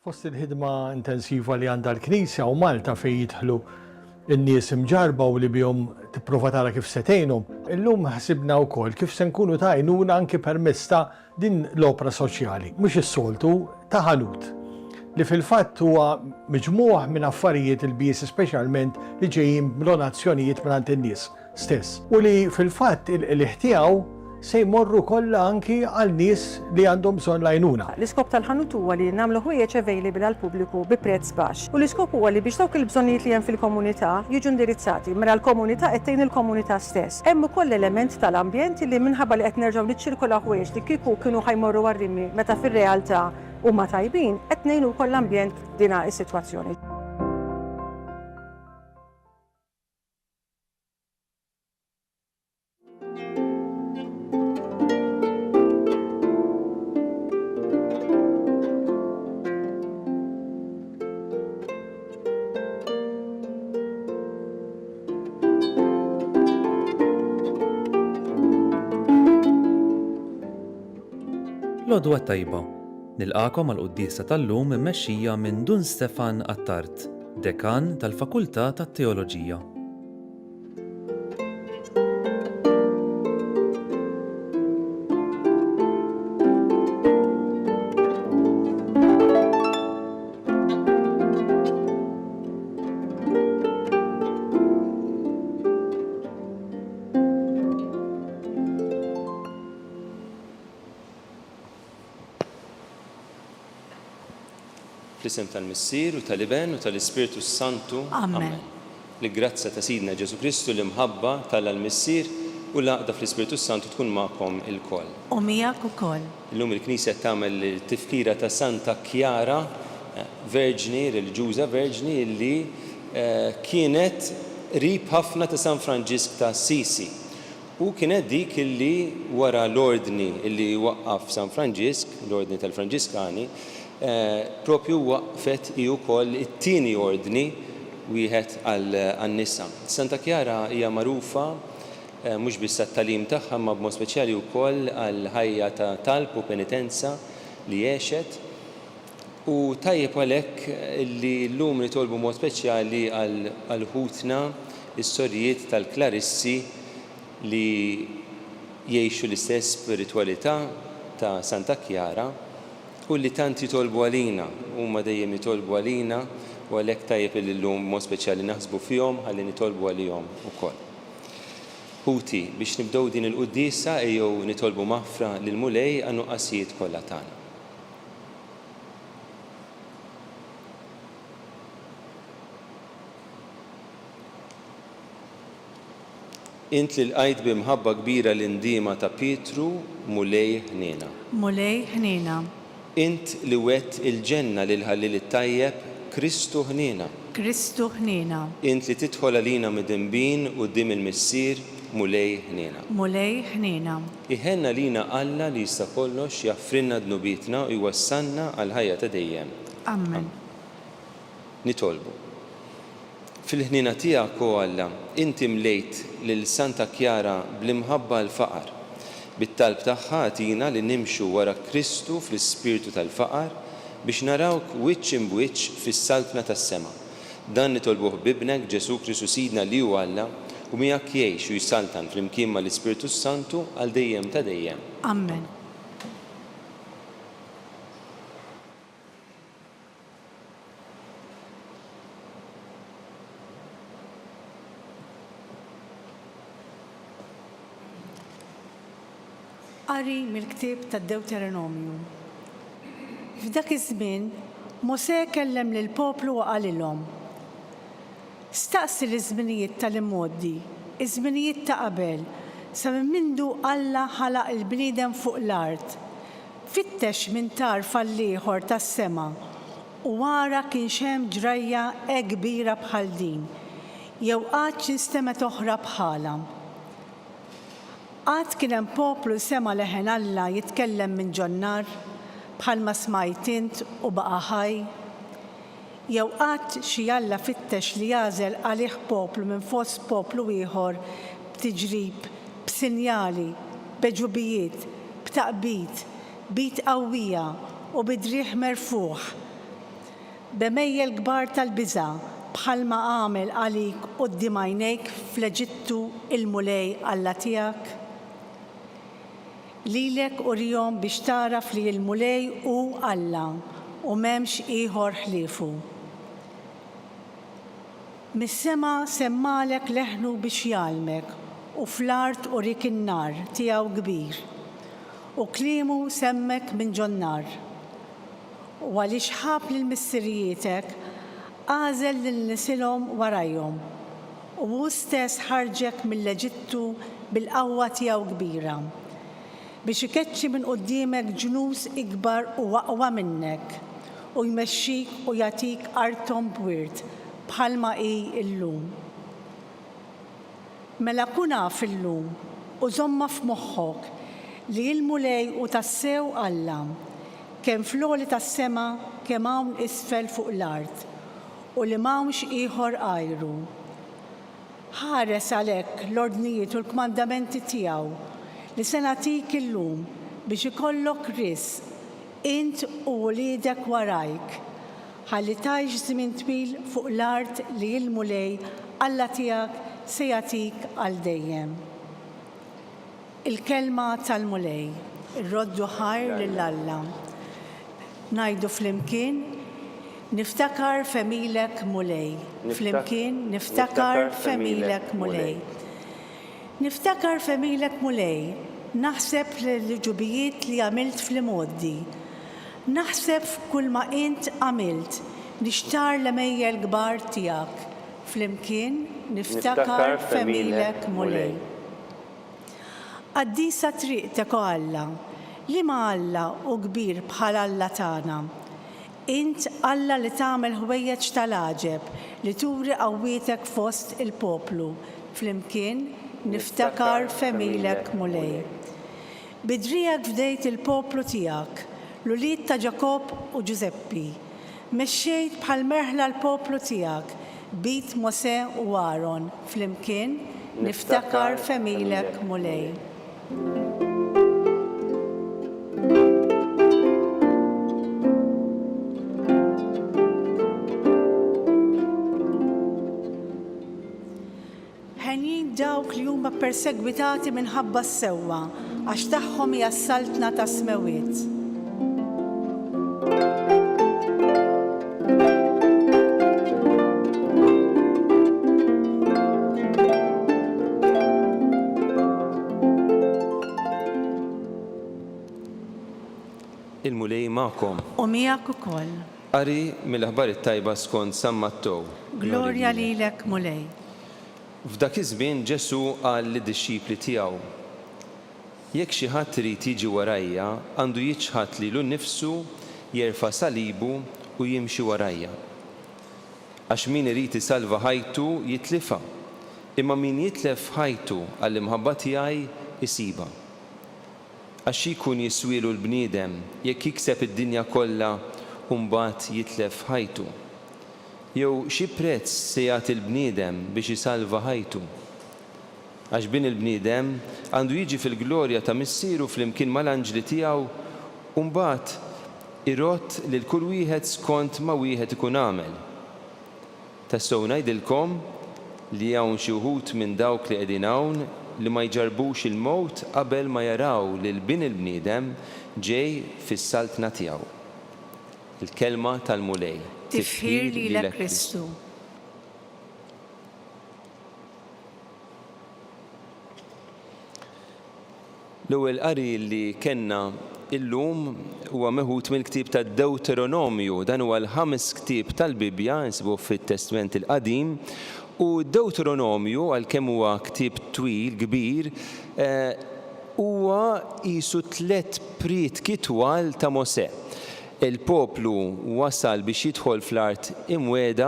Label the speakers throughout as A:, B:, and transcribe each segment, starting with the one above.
A: Fost il-ħidma intensiva li għandha l-Knisja u Malta fejn jidħlu n-nies imġarrba u li bihom tipprova tara kif se tgħinhom, illum ħsibna wkoll kif se nkunu ta' għajnuna anki permezz ta' din l-opra soċjali, mhux is-soltu, ta' ħanut, li fil-fatt huwa miġmugħ minn affarijiet ilbies speċjalment li ġejjin b'donazzjonijiet mingħand in-nies. stess u li fil-fatt il-qligħ tiegħu se jmorru kollha anki għal nies li għandhom bżonn l-għajnuna.
B: L-iskop tal-ħanut huwa li nagħmlu ħwejjeġ available għall-pubbliku bi prezz baxx u l-iskop huwa li biex dawk il-bżonnijiet li hemm fil-komunità jiġu indirizzati. Mela l-komunità qed tgħin il-komunità stess. Hemm ukoll l-element tal-ambjent li minħabba li qed nerġgħu niċċirkolaw ħwejjeġ li kieku kienu ħa jmorru għar-rimi meta fir-realtà huma tajbin, qed ngħinu wkoll l-ambjent f'dina s-sitwazzjoni.
C: L-għodwa t-tajba. Nilqagħkom għall-quddiesa tal-lum immexxija minn Dun Stefan Attard, Dekan tal-Fakultà tat-Teoloġija.
D: Fl-isem tal-Missier u tal-Iben u tal-Ispirtu s-Santu.
E: Amen.
D: L-grazzja ta' Sidna Ġesù Kristu, l-imħabba t'Alla l-Missier u l-għaqda fl-Ispirtu s-Santu tkun magħkom ilkoll.
E: U miegħek ukoll.
D: Illum il-Knisja qed tagħmel it-tifkira ta' Santa Kjara, verġni, reliġjuża verġni illi kienet qrib ħafna ta' San Franġisk ta' Assisi. U kienet dik illi wara l-ordni illi waqqaf San Franġisk, l-Ordni tal-Franġiskani, propju waqqfet hi wkoll it-tieni ordni wieħed għan-nisa. Santa Kjara hija magħrufa mhux biss għat-tagħlim tagħha imma b'mod speċjali wkoll għall-ħajja ta' talb u penitenza li għexet. U tajjeb għalhekk li llum nitolbu b'mod speċjali għal ħutna s-sorijiet tal-Klarissi li jgħixu l-istess spiritwalità ta' Santa Kjara u li tant jitolbu għalina. Huma dejjem jitolbu għalina u għalhekk tajjeb li llum b'mod speċjali naħsbu fihom ħalli nitolbu għalihom ukoll. Ħuti, biex nibdew din il-quddiesa ejjew nitolbu maħfra lill-Mulej għan-nuqqasijiet kollha tagħna. Int li lqajt bi mħabba kbira l-indiema ta' Pietru, Mulej ħniena.
E: Mulej ħniena.
D: Int li wegħedt il-ġenna lill-ħalliel it-tajjeb, Kristu ħniena.
E: Kristu ħniena.
D: Int li tidħol għalina midinbin quddiem il-Missier, Mulej ħniena.
E: Mulej ħniena.
D: Iħenn għalina Alla li jista' kollox, jaħfrilna dnubietna u jwassalna għall-ħajja ta' dejjem.
E: Ammen.
D: Nitolbu. Fil-ħniena tiegħek, o Alla, inti mlejt lil Santa Kjara bl-imħabba għall-faqar. Bit-talb tagħha agħtina li nimxu wara Kristu fl-ispirtu tal-faqar biex narawk wiċċ imb'wiċċ fis-Saltna tas-sema. Dan nitolbuh b'Ibnek, Ġesù Kristu Sidna li hu Alla, u miegħek jgħix u jsaltan flimkien mal-Ispirtu s-Santu għal dejjem ta' dejjem.
E: Ammen. Qari mill-ktieb tad-Dewteronomju. F'dak iż-żmien, Mosè kellem lill-poplu u qalilhom, Staqsi liż-żminijiet tal-imgħoddi, iż-żminijiet ta' qabel, sa minn mindu Alla ħalaq il-bniedem fuq l-art. Fittex minn tarf għall-ieħor tas-sema u ara kienx hemm ġrajja hekk kbira bħal din, jew qattx instemgħet oħra bħalha. Qatt kien hemm poplu li sema' leħen Alla jitkellem minn ġon-nar, bħalma smajt int u baqa' ħaj? Jew qatt xi alla fittex li jagħżel għalih poplu minn fost poplu ieħor b'tiġrib, b'sinjali, b'għeġubijiet, b'taqbid, b'id qawwija u bi driegħ merfugħ? b'għemejjel kbar tal-biża' bħalma għamel għalik quddiem għajnejk fl-Eġittu l-Mulej Alla tiegħek? Lilek urihom biex tagħraf li l-Mulej hu Alla u m'hemmx ieħor ħliefu. Mis-sema semmagħlek leħnu biex jgħallmek u fl-art uriek in-nar tiegħu kbir, u kliemu semmek minn ġon-nar. U għaliex ħabb lil missirijietek, għażel lil nisilhom warajhom, u hu stess ħarġek mill-Eġittu bil-qawwa tiegħu kbira, biex ikeċċi minn quddiemek ġnus ikbar u aqwa minnek, u jmexxik u jagħtik arthom b'wirt, bħalma hi llum. Mela kun af illum, u żommha f'moħħok, li l-Mulej hu tassew Alla, kemm fl-għoli tas-sema kemm hawn isfel fuq l-art, u li m'hawnx ieħor għajru. Ħares għalhekk l-ordnijiet u l-kmandamenti tiegħu li se nagħtik illum biex ikollok riżq, int u uliedek warajk, ħalli tgħix żmien twil fuq l-art li l-Mulej Alla tiegħek se jagħtik għal dejjem. Il-Kelma tal-Mulej. Irroddu ħajr lil Alla. Ngħidu flimkien, Niftakar f'għemilek, Mulej. Flimkien, Niftakar f'għemilek, Mulej. Niftakar f'għemilek, Mulej, naħseb fl-għeġubijiet li għamilt fl-imgħoddi. Naħseb f'kulma int għamilt, nixtarr l-għemejjel kbar tiegħek. Flimkien, Niftakar f'għemilek, Mulej. Qaddisa triqtek, o Alla! Liema Alla hu kbir bħal Alla tagħna? Int Alla li tagħmel ħwejjeġ tal-għaġeb, li turi qawwietek fost il-poplu. Flimkien, Niftakar f'għemilek, Mulej. Bi driegħek fdejt il-poplu tiegħek, l-ulied ta' Ġakobb u Ġużeppi. Mexxejt bħal merħla l-poplu tiegħek, b'id Mosè u Aron, flimkien, Niftakar f'għemilek, Mulej. Henjin dawk li huma ppersegwitati minħabba s-sewwa, għax tagħhom hija s-saltna tas-smewwiet.
D: Il-Mulej magħkom.
E: U miegħek ukoll.
D: Qari mill-Aħbar it-Tajba skont San Mattew.
E: Glorja lilek, Mulej.
D: F'dak iż-żmien Ġesù qal lid-dixxipli tiegħu, Jekk xi ħadd irid jiġi warajja, għandu jiċħad lilu nnifsu, jerfa' salibu u jimxi warajja. Għax min irid isalva ħajtu jitlifha, imma min jitlef ħajtu għall-imħabba tiegħi jsibha. Għax xi jkun jiswielu l-bniedem jekk jikseb id-dinja kollha u mbagħad jitlef ħajtu? Jew xi prezz se jagħti l-bniedem biex isalva ħajtu? Għax Bin il-bniedem għandu jiġi fil-glorja ta' Missieru flimkien mal-anġli tiegħu u mbagħad irodd lil kull wieħed skont ma wieħed ikun għamel. Tassew ngħidilkom li hawn xi wħud minn dawk li qegħdin hawn li ma jġarrbux il-mewt qabel ma jaraw lil Bin il-bniedem ġej fis-saltna tiegħu. Il-Kelma tal-Mulej.
E: Tifħir lilek Kristu.
D: L-ewwel qari li kellna illum huwa meħud mill-ktieb tad-Dewteronomju. Dan huwa l-ħames ktieb tal-Bibbja, insibuh fit-Testment il-Qadim. U d-Dewteronomju, għalkemm huwa ktieb twil, kbir, huwa qisu tlett prietki twal ta' Mosè. Il-poplu wasal biex jidħol fl-Art Imwiegħda,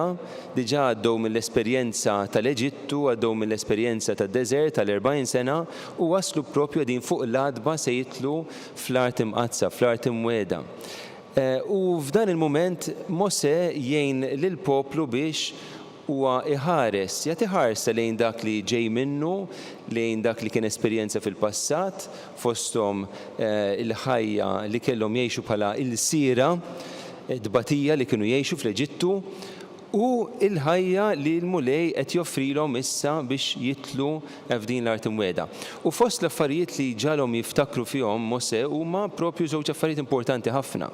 D: diġà għaddew mill-esperjenza tal-Eġittu, għaddew mill-esperjenza tad-deżert għal 40 sena, u waslu proprju qegħdin fuq l-għatba se jidħlu fl-Art Imqaddsa, fl-Art Imwiegħda. U f'dan il-mument Mosè jgħin lill-poplu biex Huwa jħares, jagħti ħarsa lejn dak li ġej minnu, lejn dak li kien esperjenza fil-passat, fosthom il-ħajja li kellhom jgħixu bħala ilsiera. It-tbatija li kienu jgħixu fl-Eġittu u l-ħajja li l-Mulej qed joffrilhom issa biex jidħlu f'din l-Art Imwiegħda. U fost l-affarijiet li ġagħalhom jiftakru fihom Mosè huma proprju żewġ affarijiet importanti ħafna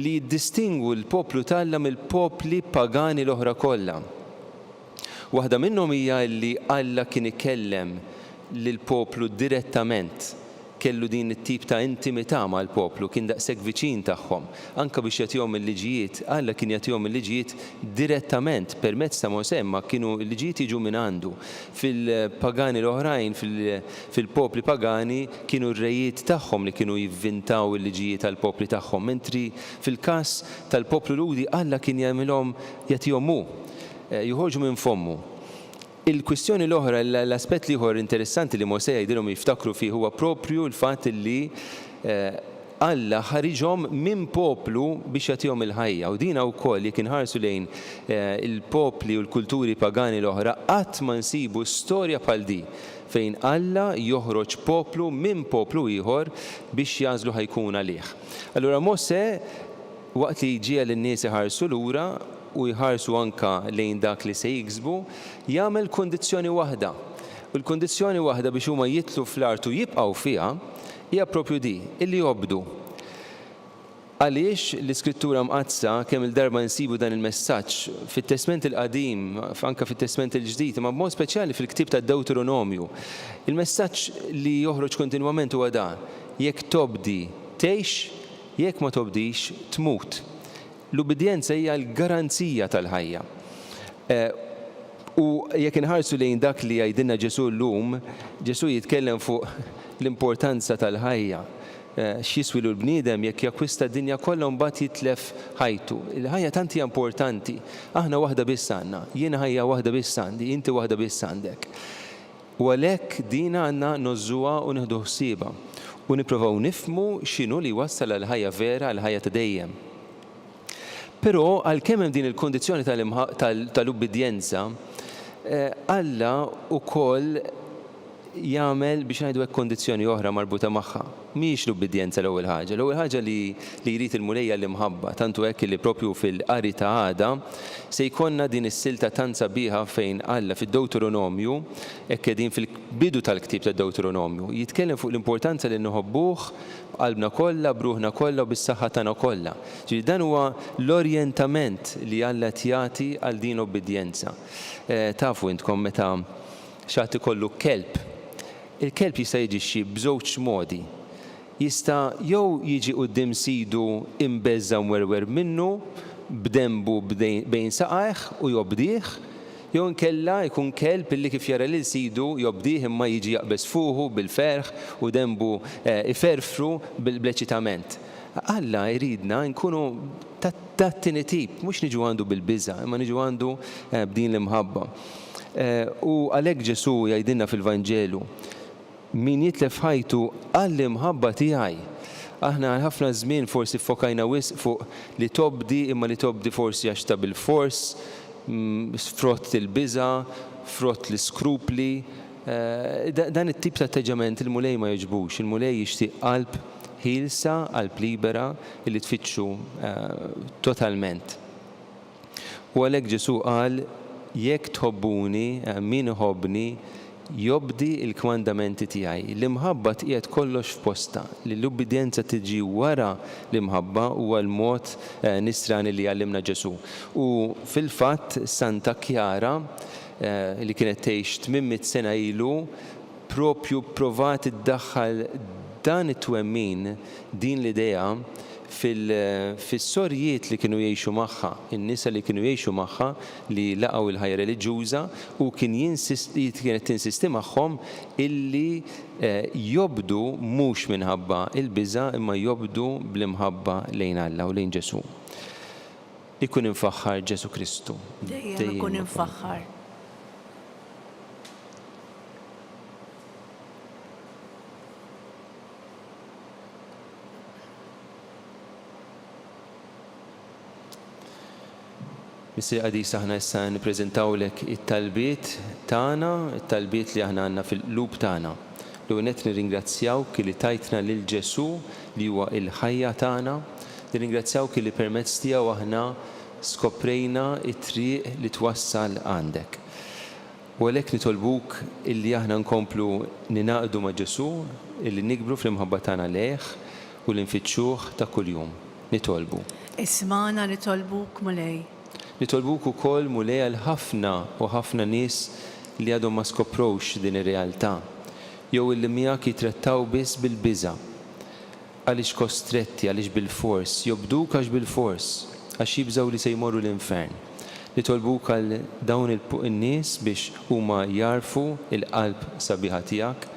D: li jiddistingwu l-poplu t'Alla mill-popli pagani l-oħra kollha. Waħda minnhom hija li Alla kien ikellem lill-poplu direttament, kellu din it-tip ta' intimità mal-poplu, kien daqshekk viċin tagħhom. Anke biex jagħtihom il-liġijiet, Alla kien jagħtihom il-liġijiet direttament permezz ta' Mosè, imma kienu l-liġijiet jiġu mingħandu. Fil-pagani l-oħrajn, fil-popli pagani, kienu r-rejiet tagħhom li kienu jivvintaw il-liġijiet għall-popli tagħhom, mentri fil-każ tal-poplu Lhudi Alla kien jagħmilhom jagħtihom hu. Joħorġu minn fommu. Il-kwistjoni l-oħra, l-aspett l-ieħor interessanti li Mosè jgħidilhom jiftakru fih huwa proprju l-fatt li Alla ħariġhom minn poplu biex jagħtihom il-ħajja. U dina wkoll jekk inħarsu lejn il-popli u l-kulturi pagani l-oħra qatt ma nsibu storja bħal di fejn Alla joħroġ poplu minn poplu ieħor biex jagħżlu ħa jkun għalih. Allura Mosè waqt li jġiegħel lin-nies iħarsu lura, u jħarsu anke lejn dak li se jiksbu, jagħmel kundizzjoni waħda. U l-kundizzjoni waħda biex huma jidħlu fl-art u jibqgħu fiha hija proprju di, illi jobdu. Għaliex l-Iskrittura Mqaddsa kemm-il darba nsibu dan il-messaġġ fit-Testment il-Qadim, anke fit-Testment il-Ġdid, imma b'mod speċjali fil-ktieb tad-Dewteronomju. Il-messaġġ li joħroġ kontinwament huwa dan, jekk tobdi tgħix, jekk ma tobdix tmut. L-ubbidjenza hija l-garanzija tal-ħajja. U jekk inħarsu lejn dak li jgħidilna Ġesù llum, Ġesù jitkellem fuq l-importanza tal-ħajja. X'jiswilu l-bniedem jekk jakkwista d-dinja kollha u mbagħad jitlef ħajtu? Il-ħajja tant hija importanti. Aħna waħda biss għandna. Jiena ħajja waħda biss għandi, inti waħda biss għandek. U għalhekk din għandna ngħożżuha u nieħdu ħsiebha u nipprovaw nifhmu x'inhu li jwassal għall-ħajja vera, għall-ħajja ta' dejjem. Però għalkemm hemm din il-kundizzjoni tal-ubbidjenza, Alla wkoll jagħmel biex ngħidu hekk kundizzjoni oħra marbuta magħha. Mhijiex l-ubbidjenza l-ewwel ħaġa. L-ewwel ħaġa li li jrid il-Mulej hija l-imħabba. Tant hu hekk li proprju fil-qari ta' għada se jkollna din is-silta tant sabiħa fejn Alla fid-Dewteronomju, hekk qegħdin fil-bidu tal-ktieb tad-Dewteronomju, jitkellem fuq l-importanza li nħobbuh b'qalbna kollha, b'ruħna kollha u bis-saħħa tagħna kollha. Ġifieri dan huwa l-orjentament li Alla qed jagħti għal din l-ubbidjenza. Tafu intkom meta xi ħadd ikollu kelb, Il-kelb jista' jaġixxi b'żewġ modi. Jista' jew jiġi quddiem sidu imbeżża' u mwerwer minnu, b'denbu bejn saqajh u jobdih, jew inkella jkun kelb illi kif jara lil sidu jobdih imma jiġi jaqbeż fuqu bil-ferħ u denbu iferfru bl-eċitament. Alla jridna nkunu tat-tieni tip, mhux niġu għandu bil-biża', imma niġu għandu b'din l-imħabba. U għalhekk Ġesù jgħidilna fil-Vanġelu, Min jitlef ħajtu għall-imħabba tiegħi. Aħna għal ħafna żmien forsi ffokajna wisq fuq li tobdi imma li tobdi forsi għax ta' bilfors, frott il-biża', frott l-iskrupli. Dan it-tip ta' atteġġjament il-Mulej ma jogħġbux. Il-Mulej jixtieq qalb ħielsa, qalb libera li tfittxu totalment. U għalhekk Ġesù qal, Jekk tħobbuni, min iħobbni, jobdi l-kmandamenti tiegħi. L-imħabba tqiegħed kollox f'postha. Li l-ubbidjenza tiġi wara l-imħabba huwa l-mod nisrani li għallimna Ġesù. U fil-fatt Santa Kjara, li kienet tgħix 800 sena ilu, proprju pprovat iddaħħal dan it-twemmin, din l-idea, fis-sorijiet li kienu jgħixu magħha, in-nisa li kienu jgħixu magħha li laqgħu l-ħajja reliġjuża u kien jinsisti, kienet tinsisti magħhom illi jobdu mhux minħabba l-biża' imma jobdu bl-imħabba lejn Alla u lejn Ġesù. Ikun imfaħħar Ġesù Kristu.
E: Dejjem ikun imfaħħar.
D: Missier Qaddis aħna issa nippreżentawlek it-talbiet tagħna, it-talbiet li aħna għandna fil-qlub tagħna. L-ewwel nett nirringrazzjawk li tajtna lil Ġesù li huwa l-ħajja tagħna. Nirringrazzjawk illi permezz tiegħu aħna skoprejna t-triq li twassal għandek. U għalhekk nitolbuk illi aħna nkomplu ningħaqdu ma' Ġesù, illi nikbru fl-imħabba tagħna lejh u li nfittxuh ta' kuljum. Nitolbu.
E: Ismagħna nitolbuk, Mulej.
D: Nitolbuk ukoll, Mulej, għal ħafna u ħafna nies li għadhom ma skoprewx din ir-realtà, jew illi miegħek jittrattaw biss bil-biża', għaliex kostretti, għaliex bilfors, jobduk għax bilfors, għax jibżgħu li se jmorru l-infern. Nitolbuk għal dawn in-nies biex huma jagħrfu l-qalb sabiħa tiegħek,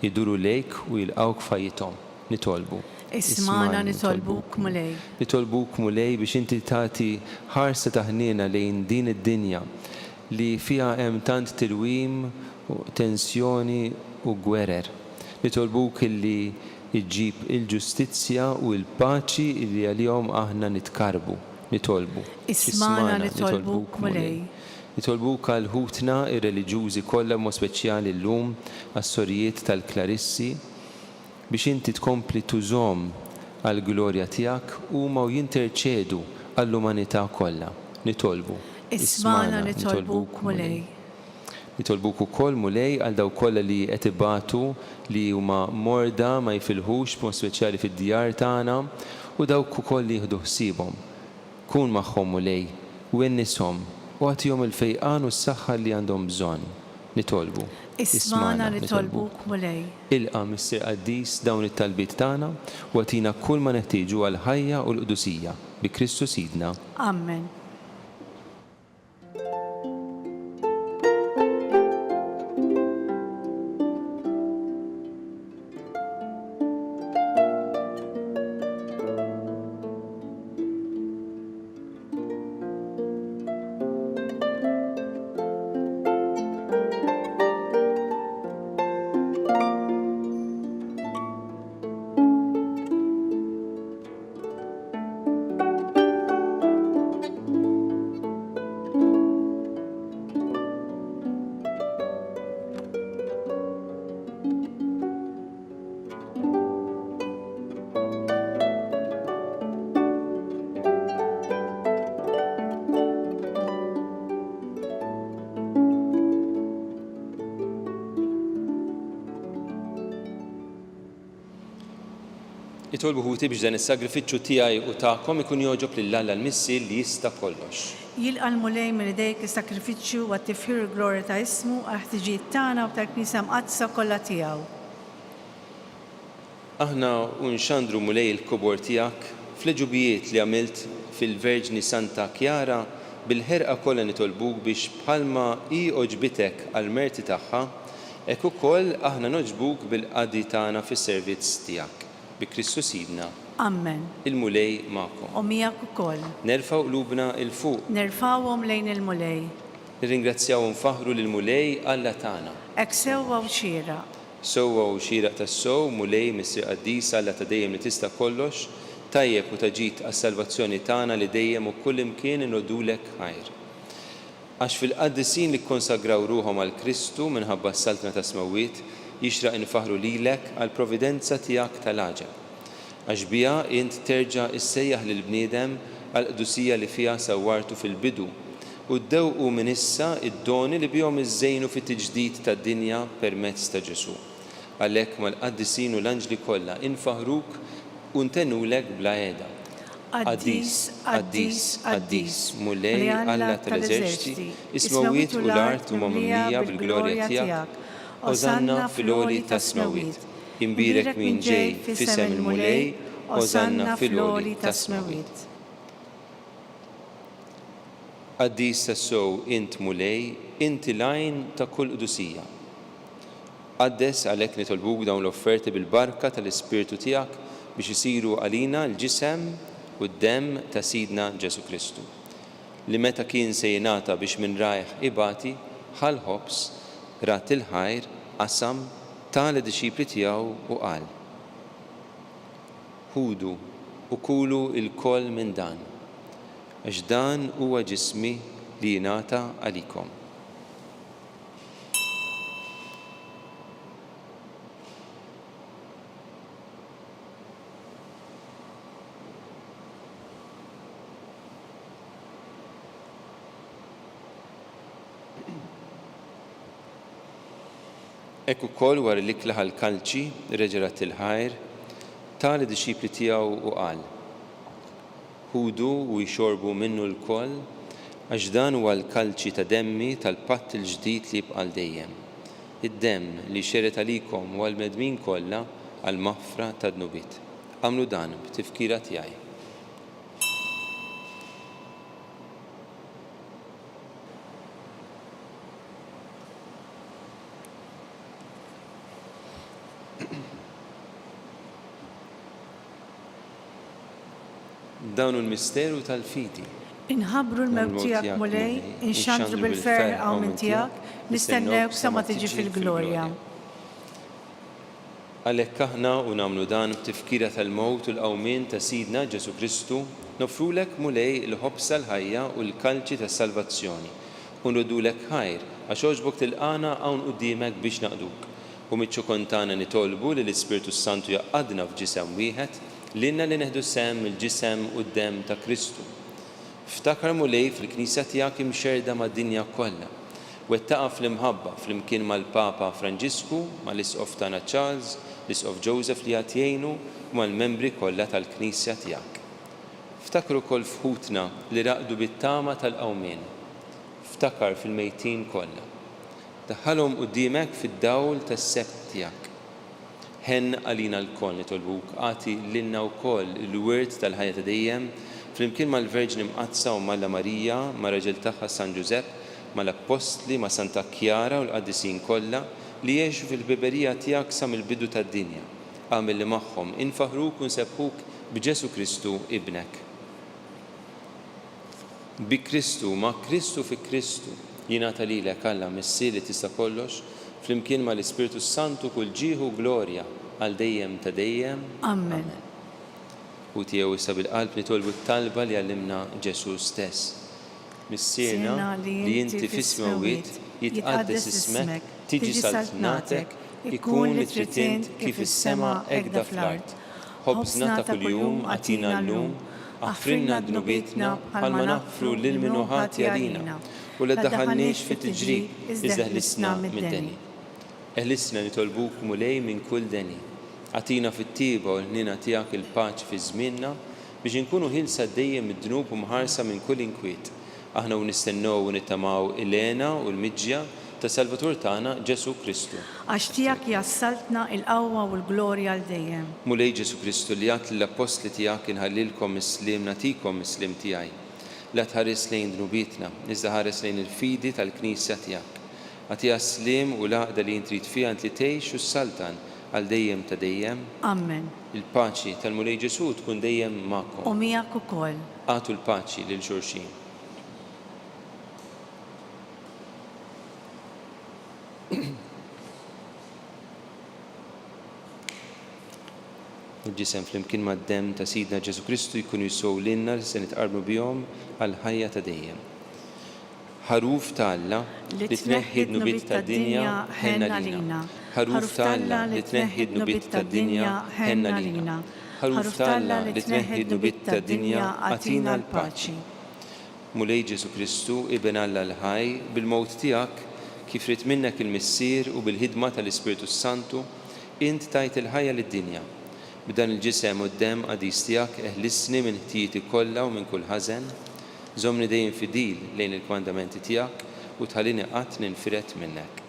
D: iduru lejk u jilqgħuk f'ħajjithom. Nitolbu.
E: Ismagħna nitolbuk, Mulej.
D: Nitolbuk, Mulej, biex inti tagħti ħarsa ta' ħniena lejn din id-dinja li fiha hemm tant tilwim, tensjoni u gwerer. Nitolbuk illi ġġib il-ġustizzja u l-paċi li għalihom aħna nitkarrbu. Nitolbu.
E: Ismagħna nitolbuk, Mulej.
D: Nitolbuk għal ħutna r-reliġjużi kollha b'mod speċjali llum għas-sorijiet tal-Klarissi, biex inti tkompli tużhom għall-glorja tiegħek huma u jinterċedu għall-umanità kollha. Nitolbu.
E: Ismagħna nitolbuk, Mulej.
D: Nitolbuk ukoll, Mulej, għal dawk kollha li qed ibatu, li huma morda, ma jifilħux, b'mod speċjali fid-djar tagħna, u dawk ukoll li jieħdu ħsiebhom. Kun magħhom, Mulej, wennishom, u agħtihom il-fejqan u s-saħħa li għandhom bżonn. Nitolbu.
E: Ismagħna nitolbuk, Mulej.
D: Ilqa', Missier Qaddis, dawn it-talbiet tagħna, u agħtina kull ma neħtieġu għall-ħajja u l-qdusija, bi Kristu Sidna.
E: Ammen.
D: Nitolbu ħuti biex dan is-sagrifiċċju tiegħi u tagħkom ikun jogħġob lil Alla l-Missier li jista' kollox.
E: Jilqa' l-Mulej minn idejk is-sagrifiċċju għat-tifħir u l-glorja ta' ismu, għall-ħtiġijiet tagħna u tal-Knisja Mqaddsa kollha tiegħu.
D: Aħna u nxandru Mulej il-kobor tiegħek fl-għeġubijiet li għamilt fil-Verġni Santa Kjara, bil-ħerqa kollha nitolbuk biex bħalma hi għoġbitek għall-merti tagħha, Hekk ukoll aħna nogħġbuk bil-qadi tagħna fis-servizz tiegħek. Bi Kristu Sidna.
E: Ammen.
D: Il-Mulej magħkom.
E: U miegħek ukoll.
D: Nerfgħu qlubna 'l fuq.
E: Nerfgħuhom lejn il-Mulej.
D: Nirringrazzjaw u nfaħħru lill-Mulej Alla tagħna.
E: Hekk sewwa u xieraq.
D: Sewwa u xieraq tassew, Mulej, Missier qaddis, Alla ta' dejjem li tista' kollox, tajjeb u ta' ġid għas-salvazzjoni tagħna li dejjem u kullimkien inroddulek ħajr. Għax fil-qaddisin li kkonsagraw ruħhom għal Kristu minħabba s-Saltna tas-Smewwiet, jixraq infaħħru lilek għall-providenza tiegħek tal-għaġeb. Għax biha int terġa' issejjaħ lill-bniedem għall-qdusija li fiha sawwartu fil-bidu, u ddewqu minn issa d-doni li bihom iżżejnu fit-tiġdid tad-dinja permezz ta' Ġesù. Għalhekk mal-qaddisin u l-anġli kollha infaħħruk u ntennulek bla heda.
E: Qaddis, qaddis,
D: qaddis, Mulej Alla tal-eżerċti, is-smewwiet u l-art huma mimlija bil-glorja tiegħek. Osanna fil-għoli tas-smewwiet. Imbierek min ġej f'isem il-Mulej, Osanna fil-għoli tas-smewwiet. Qaddis tassew int Mulej, inti l-għajn ta' kull qdusija. Qaddes għalhekk nitolbuk dawn l-offerti bil-barka tal-Ispirtu tiegħek biex isiru għalina l-ġisem u d-demm ta' Sidna Ġesù Kristu, li meta kien se jingħata biex minn rajh ibati, ħa l-ħobż, radd il-ħajr, qasam, ta lid-dixxipli tiegħu u qal, Ħudu u kulu lkoll minn dan, għax dan huwa ġismi li jingħata għalikom. Hekk ukoll wara l-ikla ħa l-kalċi, reġa' radd il-ħajr, ta lid-dixxipli tiegħu u qal, Ħudu u ixorbu minnu lkoll, għax dan huwa l-kalċi ta' demmi tal-patt il-ġdid li jibqa' għal dejjem, id-demm li xered għalikom u għall-bnedmin kollha għall-maħfra tad-dnubiet. Agħmlu dan b'tifkira tiegħi. Dan hu l-misteru tal-fidi.
E: Inħabbru l-mewt tiegħek, Mulej, inxandru bil-ferħ il-qawmien tiegħek, nistennewk sa ma tiġi fil-glorja.
D: Għalhekk aħna u nagħmlu dan b'tifkira tal-mewt u l-qawmien ta' Sidna Ġesù Kristu, noffrulek, Mulej, il-ħobż tal-ħajja u l-kalċi tas-salvazzjoni, u nroddulek ħajr għax għoġbok tilqagħna hawn quddiemek biex naqduk. U miċ-ċokon tagħna nitolbu li l-Ispirtu s-Santu jgħaqqadna f'ġisem wieħed, lilna li neħdu sehem mill-ġisem u d-demm ta' Kristu. Ftakar, Mulej, fil-Knisja tiegħek imxerrda mad-dinja kollha. Wettaqha fl-imħabba, flimkien mal-Papa Franġisku, mal-Isqof tagħna Charles, l-Isqof Joseph li għad jgħinu, u mal-membri kollha tal-Knisja tiegħek. Ftakar ukoll f'ħutna li raqdu bit-tama tal-qawmien. Ftakar fil-mejtin kollha. Daħħalhom quddiemek fid-dawl tas-sebħ tiegħek. Ħenn għalina lkoll, nitolbuk, agħti lilna wkoll il-wirt tal-ħajja ta' dejjem, flimkien mal-Verġni Mqaddsa Omm Alla Marija, mar-raġel tagħha San Ġużepp, mal-Appostli, ma' Santa Kjara u l-qaddisin kollha, li għexu fil-ħbiberija tiegħek sa mill-bidu tad-dinja. Agħmel li magħhom infaħħruk u nsebbħuk b'Ġesù Kristu, Ibnek. Bi Kristu, ma' Kristu fi Kristu, jingħata lilek, Alla, Missier li tista' kollox, flimkien ma' l-Ispirtu s-Santu kull ġieħ u glorja għal dejjem ta' dejjem.
E: Amen.
D: U tiegħu issa bil-qalb nitolbu t-talba li għallimna Ġesù stess. Missierna li inti fis-smewwiet, jitqaddes ismek, tiġi saltnatek, ikun li trid int kif fis-sema hekk fl-art. Ħobżna ta' kuljum agħtina llum, aħfrilna dnubietna bħalma naħfru lil min hu ħati għalina, u la ddaħħalniex fi tiġrib, iżda eħlisna mid-deni. Eħlisna, nitolbuk, Mulej, minn kull deni. Agħtina fit-tjieba u l-ħniena tiegħek il-paċi fi żmienna, biex inkunu ħielsa dejjem mid-dnub u mħarsa minn kull inkwiet, aħna u nistennew u nittamaw il-hena u l-miġja tas-Salvatur tagħna, Ġesù Kristu.
E: Għax tiegħek hija s-saltna, il-qawwa u l-glorja għal dejjem.
D: Mulej Ġesù Kristu, li għedt lill-appostli tiegħek, Inħallilkom is-sliem, nagħtikom is-sliem tiegħi. La tħares lejn dnubietna, iżda ħares lejn il-fidi tal-Knisja tiegħek. Agħtiha s-sliem u l-għaqda li int trid fiha int li tgħix u ssaltan għal dejjem ta' dejjem.
E: Ammen.
D: Il-paċi tal-Mulej Ġesù tkun dejjem magħkom.
E: U miegħek ukoll.
D: Agħtu l-paċi lil xulxin. Il-ġisem flimkien mad-demm ta' Sidna Ġesù Kristu jkunu jiswew lilna li se nitqarbnu bihom għall-ħajja ta' dejjem. Ħaruf ta' Alla, li tneħħi d-dnubiet tad-dinja, ħenn għalina. Ħaruf ta' Alla, li tneħħi d-dnubiet tad-dinja, ħenn għalina. Ħaruf ta' Alla, li tneħħi d-dnubiet tad-dinja, agħtina l-paċi. Mulej Ġesù Kristu, Iben Alla l-ħaj, bil-mewt tiegħek, kif ried minnek il-Missier u bil-ħidma tal-Ispirtu s-Santu, int tajt il-ħajja lid-dinja. B'dan il-Ġisem u d-Demm qaddis tiegħek eħlisni minn ħtijieti kollha u minn kull ħażen. Żommni dejjem fidil lejn il-kmandamenti tiegħek u tħallini qatt ninfired minnek.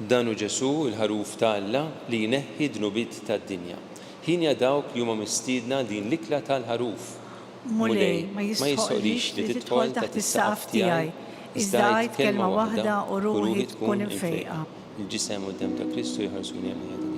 D: Dan hu Ġesù, il-Ħaruf ta' Alla, li jneħħi d-dnubiet tad-dinja. Hienja dawk li huma mistiedna għal din l-ikla tal-Ħaruf!
E: Mulej, ma jistħoqqlix li tidħol taħt is-saqaf tiegħi, iżda għid kelma waħda u ruħi tkun imfejqa.
D: Il-Ġisem u d-Demm ta' Kristu jħarsuni għall-ħajja ta' dejjem.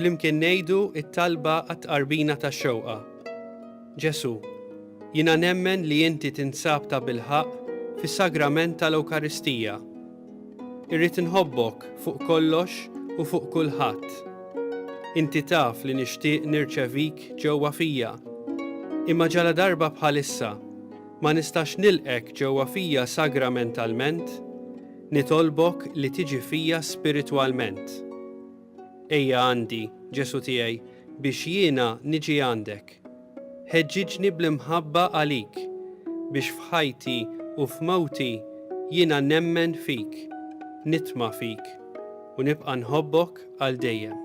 F: Flimkien ngħidu t-talba għat-tqarbina tax-xewqa. Ġesù, jiena nemmen li inti tinsab tabilħaqq fis-sagrament tal-Ewkaristija. Irrid inħobbok fuq kollox u fuq kulħadd. Inti taf li nixtieq nirċevik ġewwa fija, imma ġaladarba bħalissa ma nistax nilqgħek ġewwa fija sagramentalment, nitolbok li tiġi fija spiritwalment. Ejja għandi, Ġesù tiegħi, biex jiena niġi għandek. Ħeġġiġni bl-imħabba għalik, biex f'ħajti u f'mewti jiena nemmen fik, nitma' fik, u nibqa' nħobbok għal dejjem.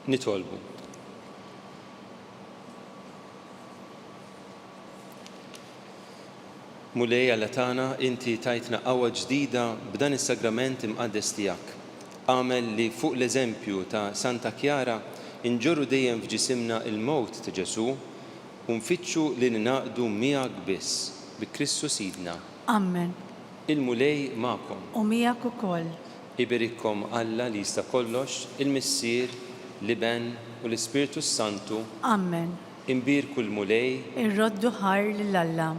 D: Nitolbu. Mulej Alla tagħna, inti tajtna qawwa ġdida b'dan is-sagrament imqaddes tiegħek. Agħmel li fuq l-eżempju ta' Santa Kjara nġorru dejjem f'ġisimna l-mewt ta' Ġesù u nfittxu li ningħaqdu miegħek biss, bi Kristu Sidna.
E: Ammen.
D: Il-Mulej magħkom.
E: U miegħek ukoll.
D: Iberikkom Alla li jista' kollox, il-Missier, l-Iben, u l-Ispirtu s-Santu.
E: Ammen.
D: Imbierku l-Mulej.
E: Irroddu ħajr lil Alla.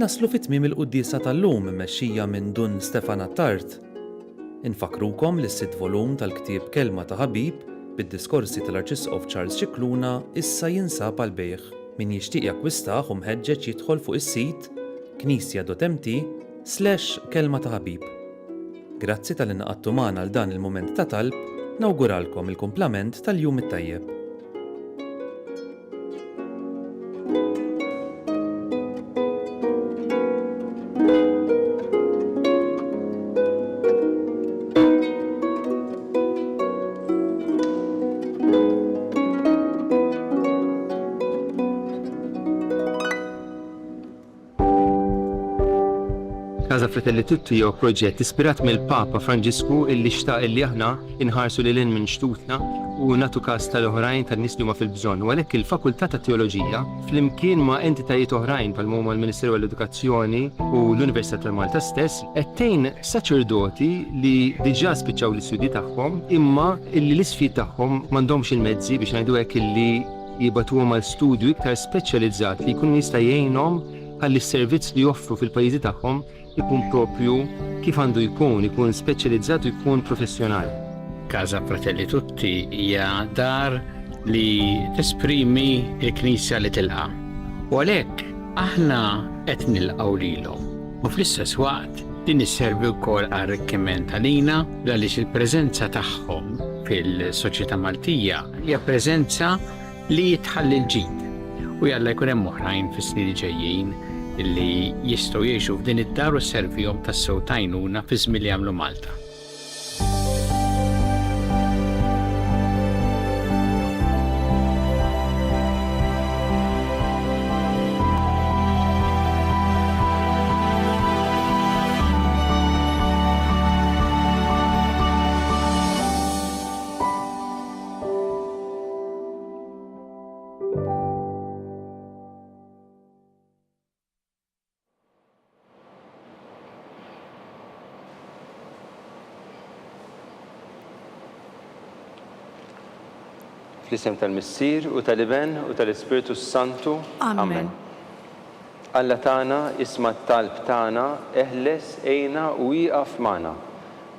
C: Naslu fi tmiem il-quddiesa tal-lum immexxija minn Dun Stefan Attard. Infakkrukom li s-sitt volum tal-ktieb Kelma ta' Ħabib bid-diskorsi tal-Arċisqof Charles Scicluna issa jinsab għall-bejgħ. Min jixtieq jakkwistah hu mħeġġeġ jidħol fuq is-sit knisja.mt slash kelma ta' ħabib. Grazzi talli ngħaqadtu magħna għal dan il-mument ta' talb, nawguralkom il-kumplament tal-jum it-tajjeb.
D: Casa Fratelli Tutti huwa proġett ispirat mill-Papa Franġisku illi xtaq illi aħna inħarsu lil hinn minn xtutna u nagħtu każ tal-oħrajn tan-nies li huma fil-bżonn. U għalhekk il-Fakultà tat-Teoloġija flimkien ma' entitajiet oħrajn bħalma huma l-Ministeru għall-Edukazzjoni u l-Università ta' Malta stess qed tgħin saċerdoti li diġà spiċċaw l-istudji tagħhom imma illi l-isqfijiet tagħhom m'għandhomx il-mezzi biex ngħidu hekk illi jibagħtuhom għal studju iktar speċjalizzat li jkun jista' jgħinhom ħalli s-servizz li joffru fil-pajjiżi tagħhom ikun proprju kif għandu jkun, ikun speċjalizzat u jkun professjonali.
G: Casa Fratelli Tutti hija dar li tesprimi l-Knisja li tilqa'. U għalhekk aħna qed nilqgħu lilhom. U fl-istess waqt din isservi wkoll arrikkiment għalina għaliex il-preżenza tagħhom fil-soċjetà Maltija hija preżenza li tħalli l-ġid. U jalla jkun hemm oħrajn fis-snin li ġejjin li jistgħu jgħixu f'din id-dar u sservihom tassew t'għajnuna fiż-żmien li jagħmlu Malta.
D: Fl-isem tal-Missier u tal-Iben u tal-Ispirtu s-Santu.
E: Amen.
D: Alla tagħna, isma' t-talb tagħna, eħles, għinna u ieqaf magħna.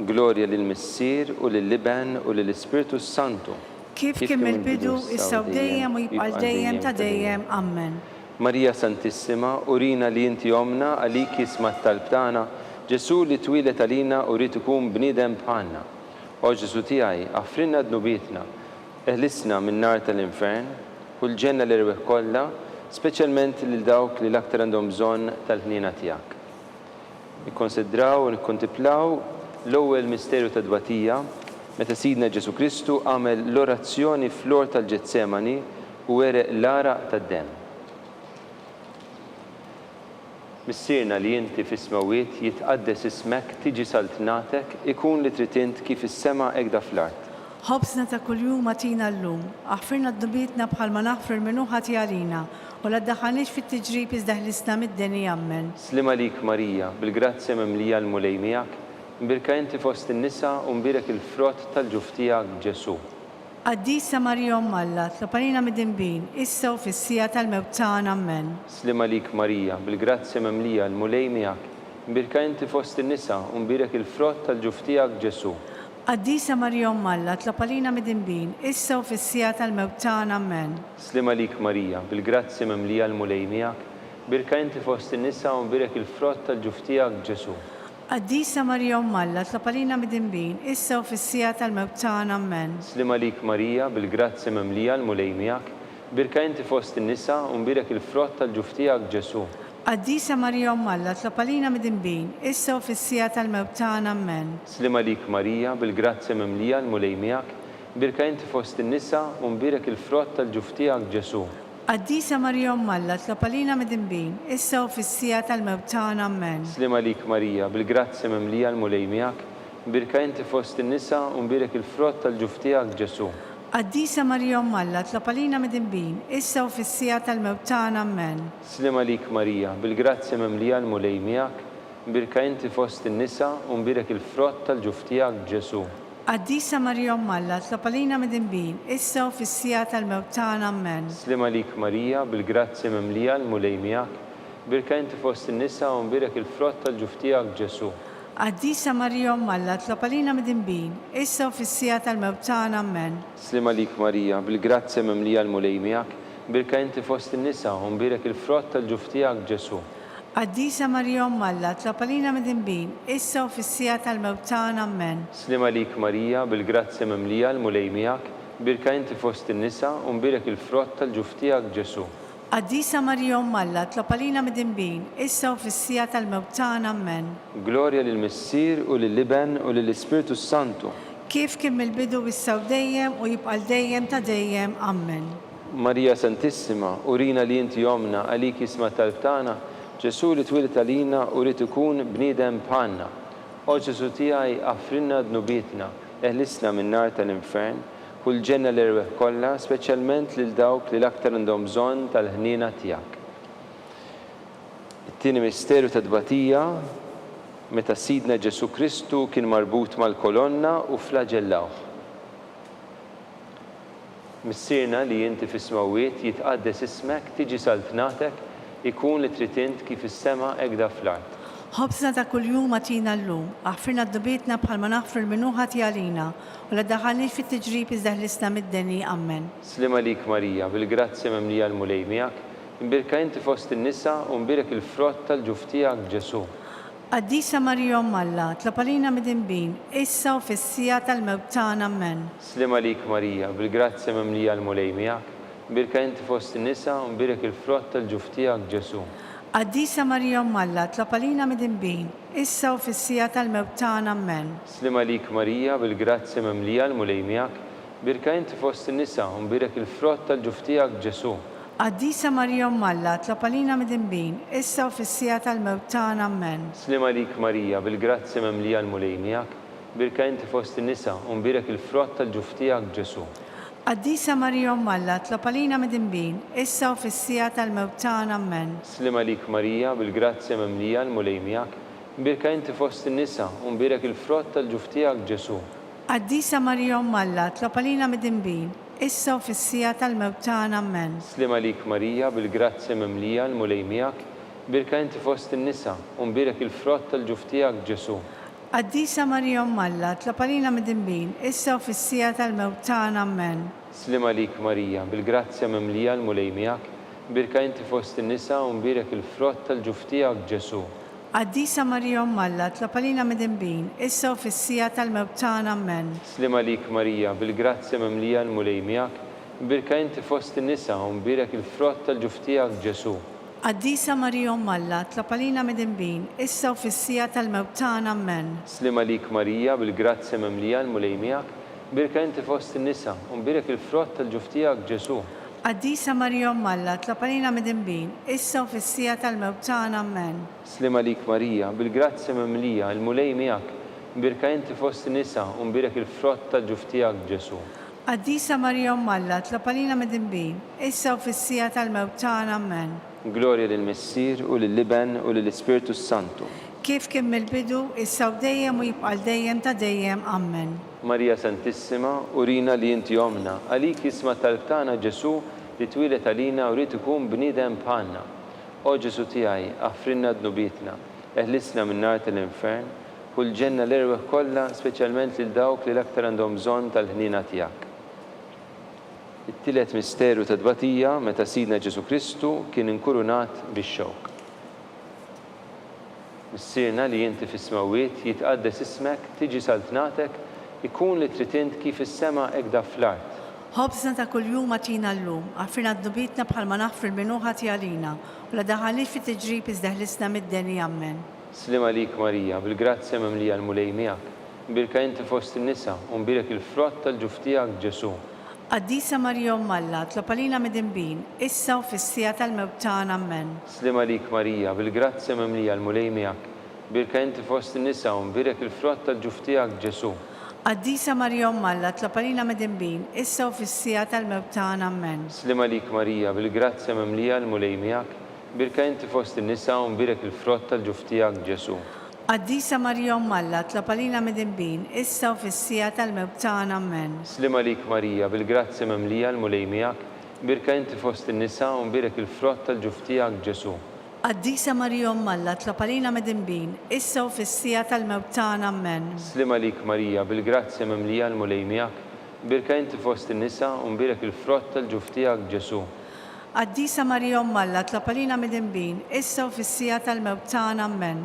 D: Glorja lill-Missier u lill-Iben u lill-Ispirtu s-Santu.
E: Kif kien mill-bidu, issa u dejjem u jibqa' għal dejjem ta' dejjem. Amen.
D: Marija Santissima, urina li inti Ommna, għalik jisma' t-talb tagħna, Ġesù li twieled għalina u ried ikun bniedem bħalna. O Ġesù tiegħi, aħfrilna dnubietna, eħlisna min-nar tal-infern, ħu l-ġenna l-erwieħ kollha, speċjalment lil dawk li l-aktar għandhom bżonn tal-ħniena tiegħek. Nikkonsidraw u nikkontiplaw l-ewwel misteru ta' tbatija, meta Sidna Ġesù Kristu għamel l-orazzjoni fl-għor tal-Ġetsemani u għereq l-għaraq tad-demm. Missierna li inti fis-smewwiet, jitqaddes ismek, tiġi saltnatek, ikun li trid int kif fis-sema hekk da fl-art.
E: Ħobżna ta' kuljum agħtina llum. Aħfirna dnubietna bħalma naħfru 'l min hu ħati għalina, u la ddaħħalniex fit-tiġrib iżda ħlisna mid-deni. Ammen.
D: Sliem għalik Marija, bil-grazzja mimlija l-Mulej miegħek, imbierka inti fost in-nisa u mbierek il-frott tal-ġuf tiegħek Ġesù.
E: Qaddisa Marija Omm Alla, tlob għalina midinbin, issa u fis-siegħa tal-mewt tagħna. Ammen.
D: Sliem għalik Marija, bil-grazzja mimlija, l-Mulej miegħek, imbierka inti fost in-nisa u mbierek il-frott tal-ġuf tiegħek Ġesù.
E: Qaddisa Marija Omm Alla, tlob għalina midinbin, issa u fis-siegħa tal-mewt tagħna. Ammen.
D: Sliem għalik Marija, bil-grazzja mimlija l-Mulej miegħek, mbierka inti fost in-nisa u mbierek il-frott tal-ġuf tiegħek Ġesù.
E: Qaddisa Marija Omm Alla, tlob għalina midinbin, issa u fis-siegħa tal-mewt tagħna. Ammen.
D: Sliem għalik Marija, bil-grazzja mimlija l-Mulej miegħek, mbierka inti fost in-nisa u mbierek il-frott tal-ġuf tiegħek Ġesù.
E: Qaddisa Marija Omm Alla, tlob għalina midinbin, issa u fis-siegħa tal-mewt tagħna. Ammen.
D: Sliem għalik Marija, bil-grazzja mimlija l-Mulej miegħek, mbierka inti fost in-nisa u mbierek il-frott tal-ġuf tiegħek Ġesù.
E: Qaddisa Marija Omm Alla, tlob għalina midinbin, issa u fis-siegħa tal-mewt tagħna. Ammen.
D: Sliem għalik Marija, bil-grazzja mimlija l-Mulej miegħek, mbierka inti fost in-nisa u mbierek il-frott tal-ġuf tiegħek Ġesù.
E: Qaddisa Marija Omm Alla, tlob għalina midinbin, issa u fis-siegħa tal-mewt tagħna. Ammen.
D: Sliem għalik Marija, bil-grazzja mimlija l-Mulej miegħek, mbierka inti fost in-nisa u mbierek il-frott tal-ġuf tiegħek Ġesù.
E: Qaddisa Marija Omm Alla, tlob għalina midinbin, issa u fis-siegħa tal-mewt tagħna. Ammen.
D: Sliem għalik Marija, bil-grazzja mimlija l-Mulej miegħek, mbierka inti fost in-nisa u mbierek il-frott tal-ġuf tiegħek Ġesù.
E: Qaddisa Marija Omm Alla, tlob għalina midinbin, issa u fis-siegħa tal-mewt tagħna. Ammen.
D: Sliem għalik Marija, bil-grazzja mimlija l-Mulej miegħek, mbierka inti fost in-nisa u mbierek il-frott tal-ġuf tiegħek Ġesù.
E: Qaddisa Marija Omm Alla, tlob għalina midinbin, issa u fis-siegħa tal-mewt tagħna. Ammen.
D: Sliem għalik Marija, bil-grazzja mimlija l-Mulej miegħek, mbierka inti fost in-nisa u mbierek il-frott tal-ġuf tiegħek Ġesù.
E: Qaddisa Marija Omm Alla, tlob għalina midinbin, issa u fis-siegħa tal-mewt tagħna. Ammen.
D: Glorja lill-Missier u lill-Iben u lill-Ispirtu s-Santu.
E: Kif kien mill-bidu issa u dejjem u jibqa' għal dejjem ta' dejjem. Ammen.
D: Marija Santissima, urina li inti Ommna, għalik jisma' t-talb tagħna, Ġesù li twieled għalina u ried ikun bniedem bħalna. O Ġesù tiegħi, aħfrilna dnubietna, eħlisna min-nar tal-infern, ħu l-ġenna l-erwieħ kollha, speċjalment lil dawk li l-aktar għandhom bżonn tal-ħniena tiegħek. It-tieni misteru ta' tbatija, meta Sidna Ġesù Kristu kien marbut mal-kolonna u flaġellawh. Missierna li inti fis-smewwiet, jitqaddes ismek, tiġi saltnatek, ikun li trid int kif fis-sema hekk da fl-art.
E: Ħobżna ta' kuljum agħtina llum. Aħfirna dnubietna bħalma naħfru 'l min hu ħati għalina, u la ddaħħalniex fit-tiġrib iżda ħlisna mid-deni. Ammen.
D: Sliem għalik Marija, bil-grazzja mimlija l-Mulej miegħek, imbierka inti fost in-nisa u mbierek il-frott tal-ġuf tiegħek Ġesù.
E: Qaddisa Marija Omm Alla, tlob għalina midinbin, issa u fis-siegħa tal-mewt tagħna. Ammen.
D: Sliem għalik Marija, bil-grazzja mimlija l-Mulej miegħek, mbierka inti fost in-nisa u mbierek il-frott tal-ġuf tiegħek Ġesù.
E: Qaddisa Marija Omm Alla, tlob għalina midinbin, issa u fis-siegħa tal-mewt tagħna. Ammen.
D: Sliem għalik Marija, bil-grazzja mimlija l-Mulej miegħek, mbierka inti fost in-nisa u mbierek il-frott tal-ġuf tiegħek Ġesù.
E: Qaddisa Marija Omm Alla, tlob għalina midinbin, issa u fis-siegħa tal-mewt tagħna. Ammen.
D: Sliem għalik Marija, bil-grazzja mimlija l-Mulej miegħek, mbierka inti fost in-nisa u mbierek il-frott tal-ġuf tiegħek Ġesù.
E: Qaddisa Marija Omm Alla, tlob għalina midinbin, issa u fis-siegħa tal-mewt tagħna. Ammen.
D: Sliem għalik Marija, bil-grazzja mimlija l-Mulej miegħek, mbierka inti fost in-nisa u mbierek il-frott tal-ġuf tiegħek Ġesù.
E: Qaddisa Marija Omm Alla, tlob għalina midinbin, Issa u fis-siegħa tal-mewt tagħna. Ammen.
D: Sliem għalik Marija, bil-grazzja mimlija, l-Mulej miegħek, Mbierka inti fost in-nisa, u mbierek il-frott tal-ġuf tiegħek, Ġesù.
E: Qaddisa Marija Omm Alla, tlob għalina midinbin, issa u fis-siegħa tal-mewt tagħna. Ammen.
D: Sliem għalik Marija, bil-grazzja mimlija, l-Mulej miegħek, Mbierka inti fost in-nisa, u mbierek il-frott tal-ġuf tiegħek, Ġesù.
E: Qaddisa Marija Omm Alla, tlob għalina midinbin, issa u fis-siegħa tal-mewt tagħna. Ammen.
D: Sliem għalik Marija, bil-grazzja mimlija l-Mulej miegħek, mbierka inti fost in-nisa u mbierek il-frott tal-ġuf tiegħek Ġesù.
E: Qaddisa Marija Omm Alla, tlob għalina midinbin, issa u fis-siegħa tal-mewt tagħna. Ammen.
D: Sliem għalik Marija, bil-grazzja mimlija l-Mulej miegħek, mbierka inti fost in-nisa u mbierek il-frott tal-ġuf tiegħek Ġesù.
E: Qaddisa Marija Omm Alla, tlob għalina midinbin, issa u fis-siegħa tal-mewt tagħna. Ammen.
D: Sliem għalik Marija, bil-grazzja mimlija, il-Mulej miegħek, mbierka inti fost in-nisa u mbierek il-frott tal-ġuf tiegħek Ġesù.
E: Qaddisa Marija Omm Alla, tlob għalina midinbin, issa u fis-siegħa tal-mewt tagħna. Ammen.
D: Glorja lill-Missier u lill-Iben u lill-Ispirtu s-Santu.
E: Kif kien mill-bidu, issa u dejjem u jibqa' għal dejjem ta' dejjem. Ammen.
D: Marija Santissima, urina li inti Ommna. Għalik jisma' t-talb tagħna Ġesù li twieled għalina u ried ikun bniedem bħalna. O Ġesù tiegħi, aħfrilna dnubietna, eħlisna min-nar tal-infern, ħu l-ġenna l-erwieħ kollha, speċjalment lil dawk li l-aktar għandhom bżonn tal-ħniena tiegħek. It-tielet misteru ta' tbatija meta Sidna Ġesù Kristu kien inkurunat bix-xewk. Missierna li inti fis-smewwiet, jitqaddes ismek, tiġi saltnatek, ikun li trid int kif fis-sema hekk da fl-art.
E: Ħobżna ta' kuljum agħtina llum, aħfirna dnubietna bħalma naħfru 'l min hu ħati għalina, u la daħħalniex fi tiġrib iżda ħlisna mid-deni. Ammen.
D: Sliem għalik Marija, bil-grazzja mimlija l-Mulej miegħek, mbierka inti fost in-nisa, u mbierek il-frott tal-ġuf tiegħek Ġesù.
E: Qaddisa Marija Omm Alla, tlob għalina midinbin, issa u fis-siegħa tal-mewt tagħna. Ammen.
D: Sliem għalik Marija, bil-grazzja mimlija l-Mulej miegħek, mbierka inti fost in-nisa u mbierek il-frott tal-ġuf tiegħek Ġesù.
E: Qaddisa Marija Omm Alla, tlob għalina midinbin, issa u fis-siegħa tal-mewt tagħna. Ammen.
D: Sliem għalik Marija, bil-grazzja mimlija l-Mulej miegħek, mbierka inti fost in-nisa u mbierek il-frott tal-ġuf tiegħek Ġesù.
E: Qaddisa Marija Omm Alla, tlob għalina midinbin, issa u fis-siegħa tal-mewt tagħna. Ammen.
D: Sliem għalik Marija, bil-grazzja mimlija l-Mulej miegħek, mbierka inti fost in-nisa u mbierek il-frott tal-ġuf tiegħek Ġesù.
E: Qaddisa Marija Omm Alla, tlob għalina midinbin, issa u fis-siegħa tal-mewt tagħna. Ammen.
D: Sliem għalik Marija, bil-grazzja mimlija l-Mulej miegħek, mbierka inti fost in-nisa u mbierek il-frott tal-ġuf tiegħek Ġesù.
E: Qaddisa Marija Omm Alla, tlob għalina midinbin, issa u fis-siegħa tal-mewt tagħna. Ammen.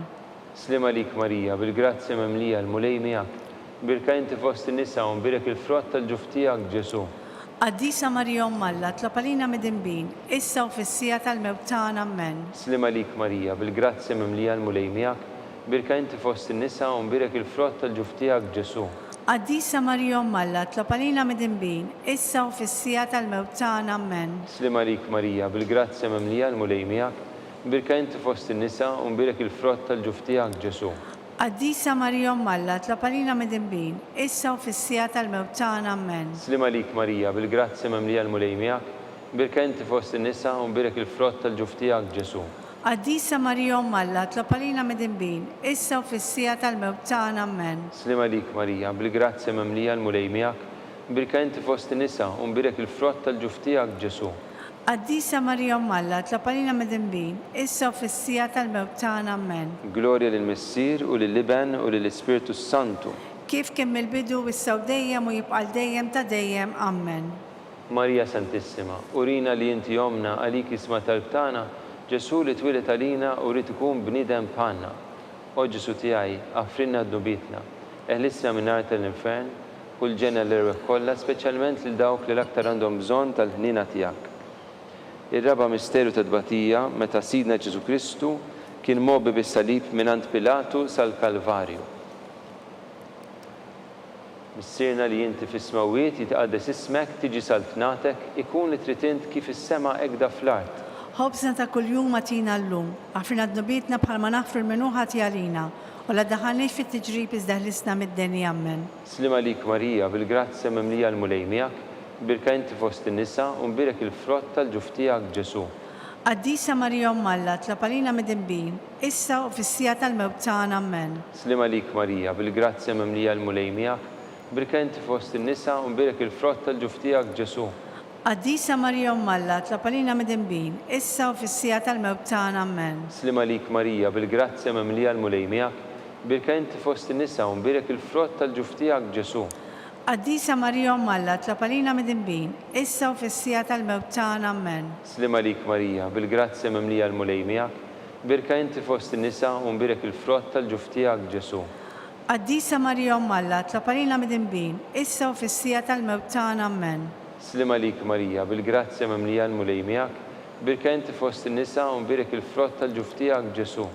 D: Sliem għalik Marija, bil-grazzja mimlija, l-Mulej miegħek. Mbierka inti fost in-nisa u mbierek il-frott tal-ġuf tiegħek, Ġesù.
E: Qaddisa Marija Omm Alla, tlob għalina midinbin, issa u fis-siegħa tal-mewt tagħna. Ammen.
D: Sliem għalik Marija, bil-grazzja mimlija, l-Mulej miegħek. Mbierka inti fost in-nisa u mbierek il-frott tal-ġuf tiegħek, Ġesù.
E: Qaddisa Marija Omm Alla, tlob għalina midinbin, issa u fis-siegħa tal-mewt tagħna. Ammen.
D: Sliem għalik Marija, bil-grazzja mimlija l-Mulej miegħek, mbierka inti fost in-nisa u mbierek il-frott tal-ġuf tiegħek, Ġesù.
E: Qaddisa Marija Omm Alla, tlob għalina midinbin, issa u fis-siegħa tal-mewt tagħna. Ammen.
D: Sliem għalik Marija, bil-grazzja mimlija l-Mulej miegħek, mbierka inti fost in-nisa u mbierek il-frott tal-ġuf tiegħek, Ġesù.
E: Qaddisa Marija Omm Alla, tlob għalina midinbin, issa u fis-siegħa tal-mewt tagħna. Ammen.
D: Sliem għalik Marija, bil-grazzja mimlija l-Mulej miegħek, mbierka inti fost in-nisa u mbierek il-frott tal-ġuf tiegħek Ġesù.
E: Qaddisa Marija Omm Alla, tlob għalina midinbin, issa u fis-siegħa tal-mewt tagħna. Ammen.
D: Glorja lill-Missier u lill-Iben u lill-Ispirtu s-Santu.
E: Kif kien mill-bidu, issa u dejjem u jibqa' għal dejjem ta' dejjem. Ammen.
D: Marija Santissima, urina li inti Ommna, għalik jisma' talb tagħna, Ġesù li twieled għalina u ried ikun bniedem bħalna. O Ġesù tiegħi, aħfrilna dnubietna, eħlisna min-nar tal-infern, ħu l-ġenna l-erwieħ kollha, speċjalment lil dawk li l-aktar għandhom bżonn tal-ħniena tiegħek. Ir-raba' misteru ta' tbatija meta Sidna Ġesù Kristu kien mgħobbi bis-salib mingħand Pilatu sal-Kalvarju. Missierna li inti fis-smewwiet, jitqaddes ismek, tiġi saltnatek, ikun li trid int kif fis-sema hekk da fl-art.
E: Ħobżna ta' kuljum agħtina llum. Aħfirna dnubietna bħalma naħfru 'l min hu ħati għalina, u la ddaħħalniex fit-tiġrib iżda ħlisna mid-deni. Ammen.
D: Sliem għalik Marija, bil-grazzja mimlija l-Mulej miegħek, mbierka inti fost in-nisa u mbierek il-frott tal-ġuf tiegħek Ġesù.
E: Qaddisa Marija Omm Alla, tlob għalina midinbin, issa u fis-siegħa tal-mewt tagħna. Ammen.
D: Sliem għalik Marija, bil-grazzja mimlija l-Mulej miegħek, Mbrierka inti fost in-nisa u mbierek il-frott tal-ġuf tiegħek, Ġesù.
E: Qaddisa Marija Omm Alla, tlob għalina midinbin, issa u fis-siegħa tal-mewt tagħna. Ammen.
D: Sliem għalik Marija, bil-grazzja mimlija l-Mulej miegħek, mbierka inti fost in-nisa u mbierek il-frott tal-ġuf tiegħek, Ġesù.
E: Qaddisa Marija Omm Alla, tlob għalina midinbin, issa u fis-siegħa tal-mewt tagħna. Ammen.
D: Sliem għalik Marija, bil-grazzja mimlija l-Mulej miegħek, mbierka inti fost in-nisa u mbierek il-frott tal-ġuf tiegħek, Ġesù.
E: Qaddisa Marija Omm Alla, tlob għalina midinbin, issa u fis-siegħa tal-mewt tagħna. Ammen.
D: Sliem għalik Marija, bil-grazzja mimlija l-Mulej miegħek, mbierka inti fost in-nisa u mbierek il-frott tal-ġuf tiegħek, Ġesù.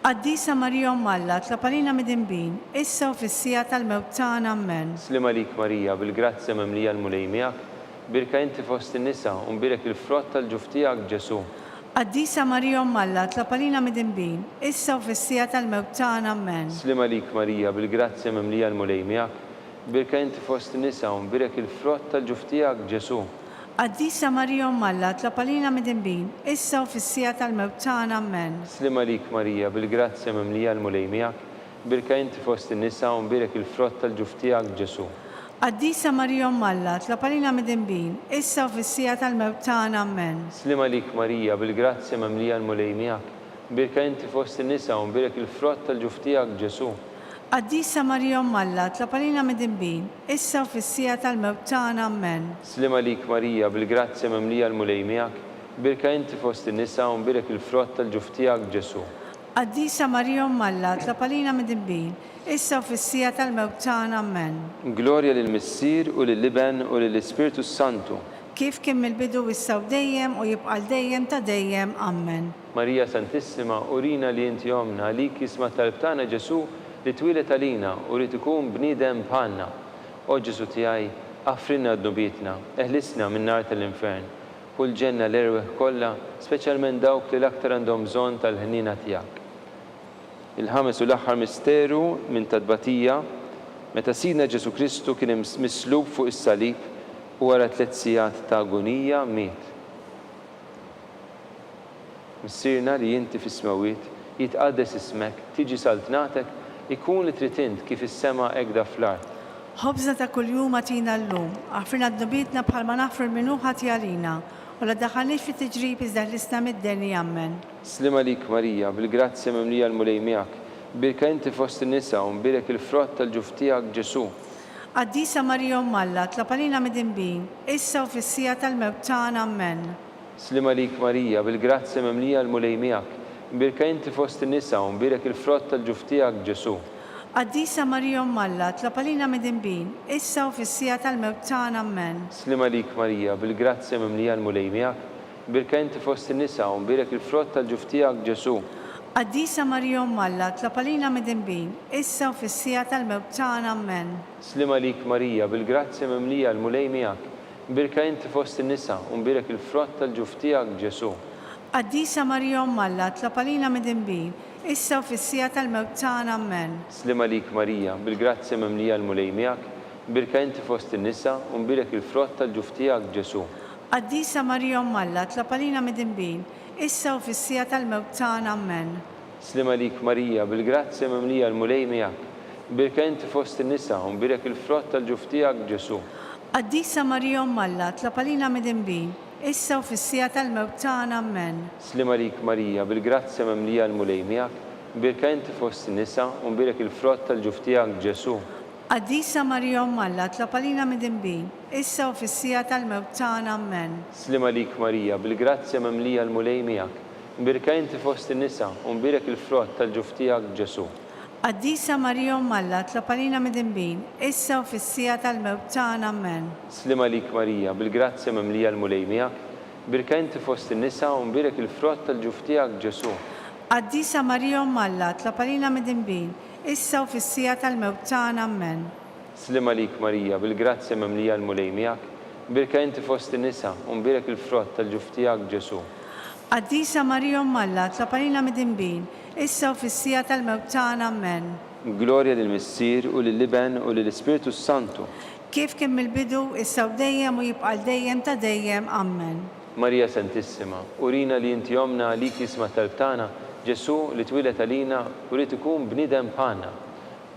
E: Qaddisa Marija Omm Alla, tlob għalina midinbin, issa u fis-siegħa tal-mewt tagħna. Ammen.
D: Sliem għalik Marija, bil-grazzja mimlija l-Mulej miegħek, mbierka inti fost in-nisa u mbierek il-frott tal-ġuf tiegħek, Ġesù.
E: Qaddisa Marija Omm Alla, tlob għalina midinbin, issa u fis-siegħa tal-mewt tagħna. Ammen.
D: Sliem għalik Marija, bil-grazzja mimlija l-Mulej miegħek, mbierka inti fost in-nisa u mbierek il-frott tal-ġuf tiegħek, Ġesù.
E: Qaddisa Marija Omm Alla, tlob għalina midinbin, issa u fis-siegħa tal-mewt tagħna. Ammen.
D: Sliem għalik Marija, bil-grazzja mimlija l-Mulej miegħek, mbierka inti fost in-nisa u mbierek il-frott tal-ġuf tiegħek, Ġesù.
E: Qaddisa Marija Omm Alla, tlob għalina midinbin, issa u fis-siegħa tal-mewt tagħna. Ammen.
D: Sliem għalik Marija, bil-grazzja mimlija l-Mulej miegħek, mbierka inti fost in-nisa u mbierek il-frott tal-ġuf tiegħek, Ġesù.
E: Qaddisa Marija Omm Alla, tlob għalina midinbin, issa u fis-siegħa tal-mewt tagħna. Ammen.
D: Sliem għalik Marija, bil-grazzja mimlija l-Mulej miegħek, mbierka inti fost in-nisa u mbierek il-frott tal-ġuf tiegħek, Ġesù.
E: Qaddisa Marija Omm Alla, tlob għalina midinbin, issa u fis-siegħa tal-mewt tagħna. Ammen.
D: Glorja lill-Missier u lill-Iben u lill-Ispirtu s-Santu.
E: Kif kien mill-bidu issa u dejjem u jibqa' għal dejjem ta' dejjem. Ammen.
D: Marija Santissima, urina li inti Ommna, għalik jisma' t-talb tagħna Ġesù li twieled għalina u ried ikun bniedem bħalna. O Ġesù tiegħi, aħfrilna dnubietna, eħlisna min-nar tal-infern. Ħu l-ġenna l-erwieħ kollha, speċjalment dawk li l-aktar għandhom bżonn tal-ħniena tiegħek. Il-ħames u l-aħħar misteru minn ta' tbatija, meta Sidna Ġesù Kristu kien mislub fuq is-salib u wara tlett sigħat ta' agunija miet. Missierna li inti fis-smewwiet, jitqaddes ismek, tiġi saltnatek, ikun li trid int kif fis-sema hekk da fl-art.
E: Ħobżna ta' kuljum agħtina llum. Aħfrilna dnubietna bħalma naħfru 'l min hu ħati għalina. U la ddaħħalniex fi tiġrib iżda ħlisna mid-deni. Ammen.
D: Sliem għalik Marija, bil-grazzja mimlija l-Mulej miegħek, mbierka inti fost in-nisa u mbierek il-frott tal-ġuf tiegħek Ġesù.
E: Qaddisa Marija Omm Alla, tlob għalina midinbin, issa u fis-siegħa tal-mewt tagħna. Ammen.
D: Sliem għalik Marija, bil-grazzja mimlija l-Mulej miegħek, mbierka inti fost in-nisa u mbierek il-frott tal-ġuf tiegħek Ġesù.
E: Qaddisa Marija Omm Alla, tlob għalina midinbin, issa u fis-siegħa tal-mewt tagħna. Ammen.
D: Sliem għalik Marija, bil-grazzja mimlija l-Mulej miegħek, mbierka inti fost in-nisa u mbierek il-frott tal-ġuf tiegħek Ġesù.
E: Qaddisa Marija Omm Alla, tlob għalina midinbin, issa u fis-siegħa tal-mewt tagħna. Ammen.
D: Sliem għalik Marija, bil-grazzja mimlija l-Mulej miegħek, Mbierka inti fost in-nisa, u mbierek il-frott tal-ġuf tiegħek, Ġesù.
E: Qaddisa Marija Omm Alla, tlob għalina midinbin, issa u fis-siegħa tal-mewt tagħna. Ammen.
D: Sliem għalik Marija, bil-grazzja mimlija l-Mulej miegħek, mbierka inti fost in-nisa, u mbierek il-frott tal-ġuf tiegħek, Ġesù.
E: Qaddisa Marija Omm Alla, tlob għalina midinbin, issa u fis-siegħa tal-mewt tagħna. Ammen.
D: Sliem għalik Marija, bil-grazzja mimlija l-Mulej miegħek, mbierka inti fost in-nisa, u mbierek il-frott tal-ġuf tiegħek, Ġesù.
E: Qaddisa Marija Omm Alla, tlob għalina midinbin, issa u fis-siegħa tal-mewt tagħna. Ammen.
D: Sliem għalik Marija, bil-grazzja mimlija l-Mulej miegħek, mbierka inti fost in-nisa, u mbierek il-frott tal-ġuf tiegħek Ġesù.
E: Qaddisa Marija Omm Alla, tlob għalina midinbin, issa u fis-siegħa tal-mewt tagħna. Ammen.
D: Sliem għalik Marija, bil-grazzja mimlija l-Mulej miegħek, mbierka inti fost in-nisa, u mbierek il-frott tal-ġuf tiegħek Ġesù.
E: Qaddisa Marija Omm Alla, tlob għalina midinbin, issa u fis-siegħa tal-mewt tagħna. Ammen.
D: Sliem għalik Marija, bil-grazzja mimlija l-Mulej miegħek, mbierka inti fost in-nisa u mbierek il-frott tal-ġuf tiegħek Ġesù.
E: Qaddisa Marija Omm Alla, tlob għalina midinbin, issa u fis-siegħa tal-mewt tagħna. Ammen.
D: Sliem għalik Marija, bil-grazzja mimlija l-Mulej miegħek, mbierka inti fost in-nisa u mbierek il-frott tal-ġuf tiegħek Ġesù.
E: Qaddisa Marija Omm Alla, tlob għalina midinbin, issa u fis-siegħa tal-mewt tagħna. Ammen.
D: Glorja lill-Missier u lill-Iben u lill-Ispirtu s-Santu.
E: Kif kien mill-bidu, issa u dejjem u jibqa' għal dejjem ta' dejjem. Ammen.
D: Marija Santissima, urina li inti Ommna għalik jisma' t-talb tagħna, Ġesù li twieled għalina u ried ikun bniedem bħalna.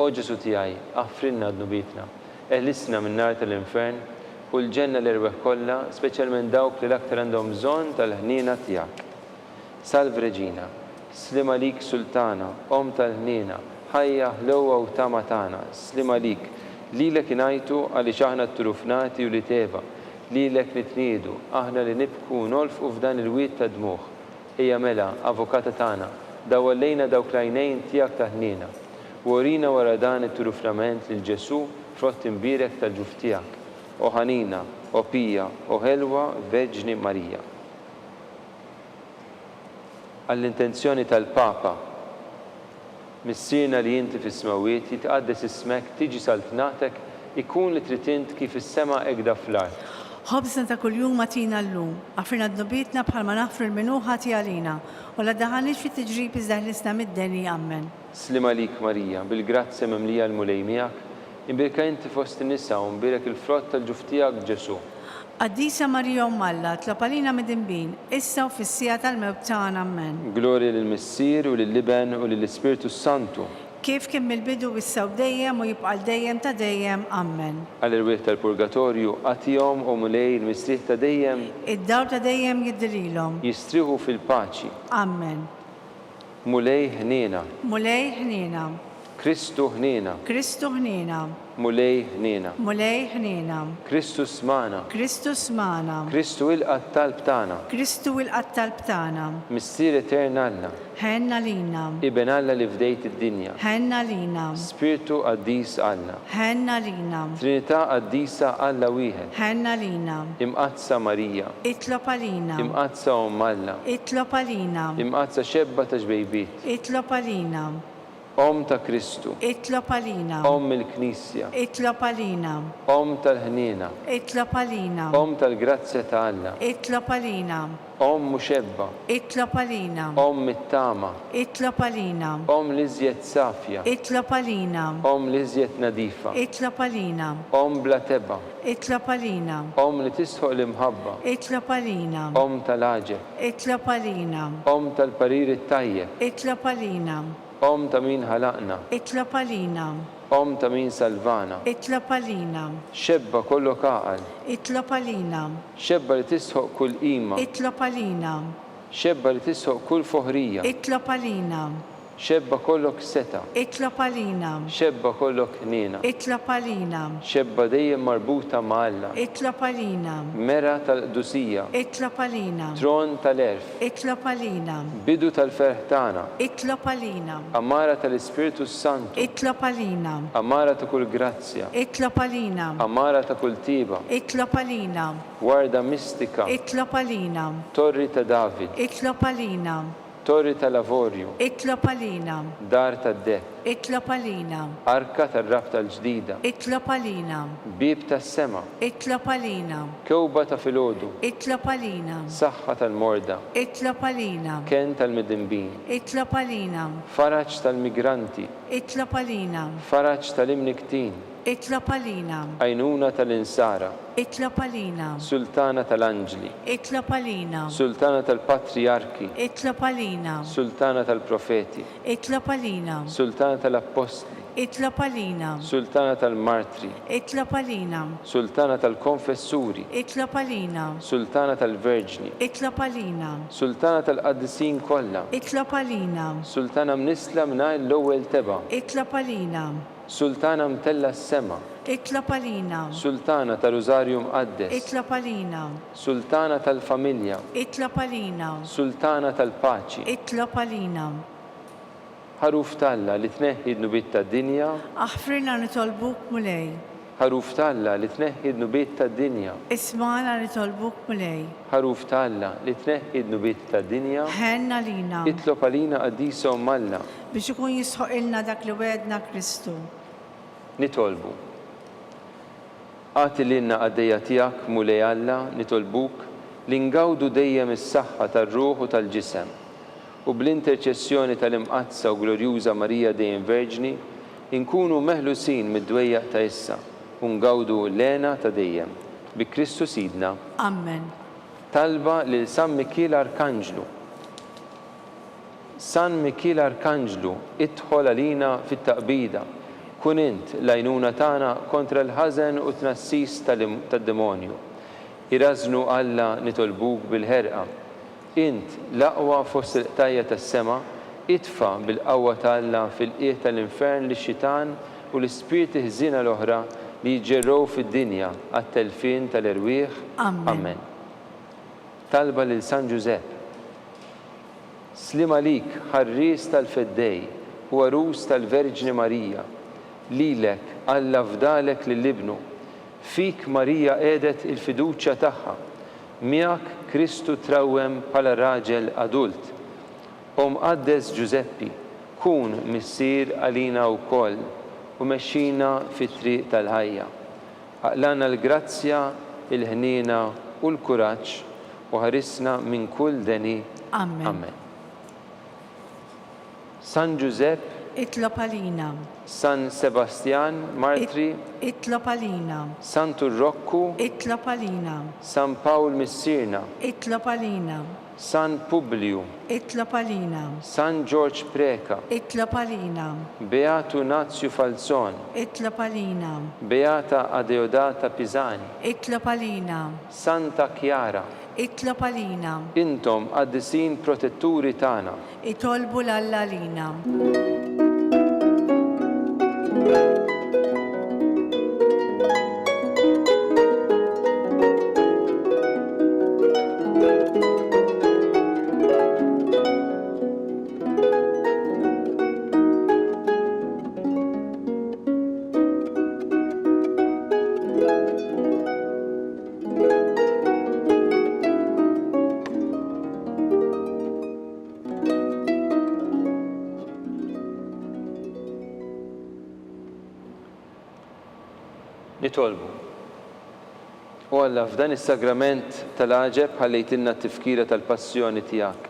D: O Ġesù tiegħi, aħfrilna dnubietna. Eħlisna min-nar tal-infern, ħu l-ġenna l-erwieħ kollha, speċjalment dawk li l-aktar għandhom bżonn tal-ħniena tiegħek. Salve Reġina, Sliem għalik Sultana, Omm tal-ħniena, ħajja, ħlewwa u tama tagħna, sliem għalik. Lilek ingħajtu għaliex aħna t-turufnati ulied Eva, lilek nitniegħdu, aħna li nibku u nolfqu f'dan il-wied ta' dmugħ. Ejja mela, Avukata tagħna, dawwal lejna dawk l-għajnejn tiegħek ta' ħniena, u urina wara dan it-turufnament lil Ġesù, frott imbierek tal-ġuf tiegħek. O ħanina, o pija, o ħelwa Verġni Marija. Għall-intenzjoni tal-Papa, Missierna li inti fis-smewwiet, jitqaddes ismek, tiġi saltnatek, ikun li trid int kif fis-sema hekk fl-art.
E: Ħobżna ta' kuljum agħtina llum. Aħfrilna dnubietna bħalma naħfru 'l min hu ħati għalina. U la ddaħħalniex fit-tiġrib iżda ħlisna mid-deni. Ammen.
D: Sliem għalik Marija, bil-grazzja mimlija l-Mulej miegħek, imbierka inti fost in-nisa u mbierek il-frott tal-ġuf tiegħek Ġesù.
E: Qaddisa Marija Omm Alla, tlob għalina midinbin, issa u fis-siegħa tal-mewt tagħna. Ammen.
D: Glorja lill-Missier u lill-Iben u lill-Ispirtu s-Santu.
E: Kif kien mill-bidu, issa u dejjem, u jibqa' għal dejjem ta' dejjem. Ammen.
D: Għall-erwieħ tal-purgatorju, agħtihom, o Mulej, il-mistrieħ ta' dejjem.
E: Id-dawl ta' dejjem jiddi lilhom.
D: Jistrieħu fil-paċi.
E: Ammen.
D: Mulej ħniena.
E: Mulej ħniena.
D: Kristu ħniena.
E: Kristu ħniena.
D: Mulej ħniena.
E: Mulej ħniena.
D: Kristu smagħna.
E: Kristu smagħna.
D: Kristu ilqa' t-talb tagħna.
E: Kristu ilqa' t-talb tagħna.
D: Missier etern Alla.
E: Ħenn għalina.
D: Iben Alla li fdejt id-dinja.
E: Ħenn għalina.
D: Spirtu qaddis Alla.
E: Ħenn għalina.
D: Trinità qaddisa Alla wieħed.
E: Ħenn għalina.
D: Imqaddsa Marija.
E: Itlob għalina.
D: Imqaddsa Omm Alla.
E: Itlob għalina.
D: Imqaddsa xebba ta' xbejbiet.
E: Itlob għalina.
D: Omm ta' Kristu.
E: Itlob għalina.
D: Omm il-Knisja.
E: Itlob għalina.
D: Omm tal-ħniena.
E: Itlob għalina.
D: Omm tal-grazzja ta' Alla.
E: Itlob għalina.
D: Omm muxebba.
E: Itlob għalina.
D: Omm it-tama.
E: Itlob għalina.
D: Omm l-iżjed safja.
E: Itlob għalina.
D: Omm l-iżjed nadifa.
E: Itlob għalina.
D: Omm bla tebgħa.
E: Itlob għalina.
D: Omm li tistħoq l-imħabba.
E: Itlob għalina.
D: Omm tal-għaġeb.
E: Itlob għalina.
D: Omm tal-parir it-tajjeb.
E: Itlob għalina.
D: Omm ta' min ħalaqna.
E: Itlob għalina.
D: Omm ta' min salvana.
E: Itlob għalina.
D: Xebba kollok għaqal.
E: Itlob għalina.
D: Xebba li tistħoq kull qima.
E: Itlob għalina.
D: Xebba li tistħoq kull foħrija.
E: Itlob għalina.
D: Xebba kollok setgħa.
E: Itlob għalina.
D: Xebba kollok ħniena.
E: Itlob għalina.
D: Xebba dejjem marbuta ma' Alla.
E: Itlob għalina.
D: Mera tal-qdusija.
E: Itlob għalina.
D: Tron tal-għerf.
E: Itlob għalina.
D: Bidu tal-ferħ tagħna.
E: Itlob għalina.
D: Għamara tal-Ispirtu s-Santu.
E: Itlob għalina.
D: Għamara ta' kull grazzja.
E: Itlob għalina.
D: Għamara ta' kull tjieba.
E: Itlob għalina.
D: Warda mistika.
E: Itlob għalina.
D: Torri ta' David.
E: Itlob għalina.
D: Torri tal-avorju.
E: Itlob għalina.
D: Dar tad-deheb.
E: Itlob għalina.
D: Arka tar-Rabta l-Ġdida.
E: Itlob għalina.
D: Bieb tas-sema.
E: Itlob għalina.
D: Kewba ta' filgħodu.
E: Itlob għalina.
D: Saħħa tal-morda.
E: Itlob għalina.
D: Kenn tal-midinbin.
E: Itlob għalina.
D: Faraġ tal-migranti.
E: Itlob għalina.
D: Faraġ tal-imnikktin.
E: Itlob għalina.
D: Għajnuna tal-insara.
E: Itlob għalina.
D: Sultana tal-anġli.
E: Itlob għalina.
D: Sultana tal-patrijarki.
E: Itlob għalina.
D: Sultana tal-profeti.
E: Itlob għalina.
D: Sultana tal-appostli.
E: Itlob għalina.
D: Sultana tal-martri.
E: Itlob għalina.
D: Sultana tal-konfessuri.
E: Itlob għalina.
D: Sultana tal-verġni.
E: Itlob għalina.
D: Sultana tal-qaddisin kollha.
E: Itlob għalina.
D: Sultana mnissla mingħajr l-ewwel tebgħa.
E: Itlob għalina.
D: Sultana mtellgħa s-sema.
E: Itlob għalina.
D: Sultana ta' Rużarju Mqaddes.
E: Itlob għalina.
D: Sultana tal-familja.
E: Itlob għalina.
D: Sultana tal-paċi.
E: Itlob għalina.
D: Ħaruf t'Alla li tneħħi d-dnubiet tad-dinja.
E: Aħfrilna nitolbuk Mulej.
D: Ħaruf t'Alla li tneħħi d-dnubiet tad-dinja.
E: Ismagħna nitolbuk Mulej.
D: Ħaruf t'Alla li tneħħi d-dnubiet tad-dinja.
E: Ħenn għalina.
D: Itlob għalina Qaddisa Omm Alla.
E: Biex ikun jistħoqilna dak li wegħedna Kristu.
D: Nitolbu. Agħti lilna qaddejja tiegħek, Mulej Alla, nitolbuk, li ngawdu dejjem is-saħħa tar-ruħ u tal-ġisem, u bl-interċessjoni tal-Imqaddsa u Glorjuża Marija Dejjem Verġni, inkunu meħlusin mid-dwejjaq ta' issa u ngawdu l-hena ta' dejjem. Bi Kristu Sidna.
E: Ammen.
D: Talba lil San Mikiel Arkanġlu. San Mikiel Arkanġlu, idħol għalina fit-taqbida. Kun int l-għajnuna tagħna kontra l-ħażen u t-tnassis tad-demonju. Irażżnu Alla nitolbuk bil-ħerqa. Int, l-aqwa fost il-qtajja' tas-sema, itfa' bil-qawwa ta' Alla fil-qiegħ tal-infern lix-xitan u l-ispirti ħżiena l-oħra li jiġġerrew fid-dinja għat-telfien tal-erwieħ.
E: Ammen.
D: Ammen. Talba lil San Ġużepp. Sliem għalik, ħarries tal-Feddej u għarus tal-Verġni Marija. Lilek, Alla fdalek lil Ibnu. Fik Marija qiegħdet il-fiduċja tagħha. Miegħek Kristu trawwem bħala raġel adult. O Mqaddes Ġużeppi, kun missier għalina wkoll u mexxina fit-triq tal-ħajja. Aqlagħna l-grazzja, il-ħniena u l-kuraġġ u ħarisna minn kull deni.
E: Amen.
D: Amen. San Ġużepp.
E: Itlob għalina.
D: San Sebastjan, Martri.
E: Itlob għalina.
D: Santu Rokku.
E: Itlob għalina.
D: San Pawl Missierna.
E: Itlob għalina.
D: San Publiju.
E: Itlob għalina.
D: San Ġorġ Preca.
E: Itlob għalina.
D: Beatu Nazju Falzon.
E: Itlob għalina.
D: Beata Adeodata Pisani.
E: Itlob għalina.
D: Santa Kjara.
E: Itlob għalina.
D: Intom, qaddisin protetturi tagħna.
E: Itolbu 'l Alla għalina.
D: Nitolbu. O Alla, f'dan is-sagrament tal-għaġeb ħallejtilna t-tifkira tal-passjoni tiegħek.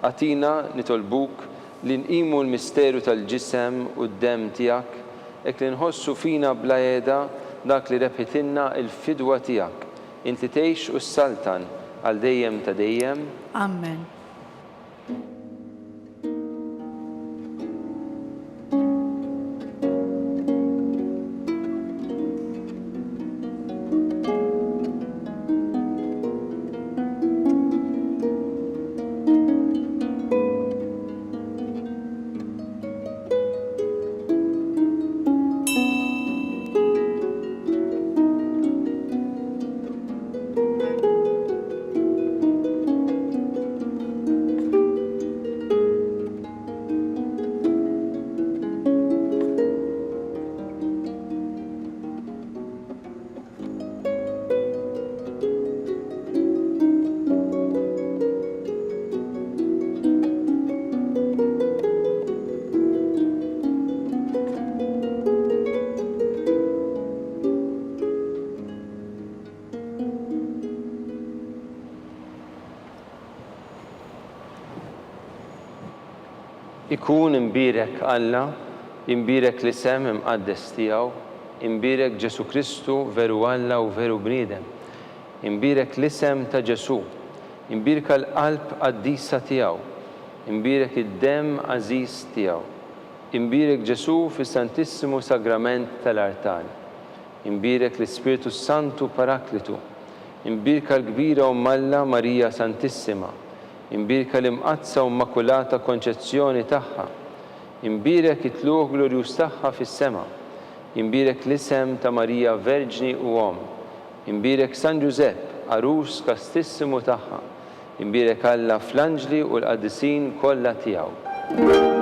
D: Agħtina, nitolbuk, li nqimu l-misteru tal-ġisem u d-demm tiegħek, hekk li nħossu fina bla heda dak li rebħitilna l-fidwa tiegħek, int li tgħix u ssaltan għal dejjem ta' dejjem.
E: Amen.
D: Ikun imbierek Alla, imbierek l-isem imqaddes tiegħu, imbierek Ġesù Kristu, veru Alla u veru bniedem. Imbierek l-isem ta' Ġesù, imbierka l-qalb qaddisa tiegħu, imbierek id-demm għażiż tiegħu. Imbierek Ġesù fis-Santissimu Sagrament tal-artal. Imbierek l-Ispirtu s-Santu Paraklitu. Imbierka l-kbira Omm Alla Marija Santissima. Imbierka l-Imqaddsa u Mmakulata Konċezzjoni tagħha. Imbierek it-tlugħ glorjuż tagħha fis-sema. Imbierek l-isem ta' Marija Verġni u Omm. Imbierek San Ġużepp, għarus kastissimu tagħha. Imbierek Alla fl-anġli u l-qaddisin kollha tiegħu.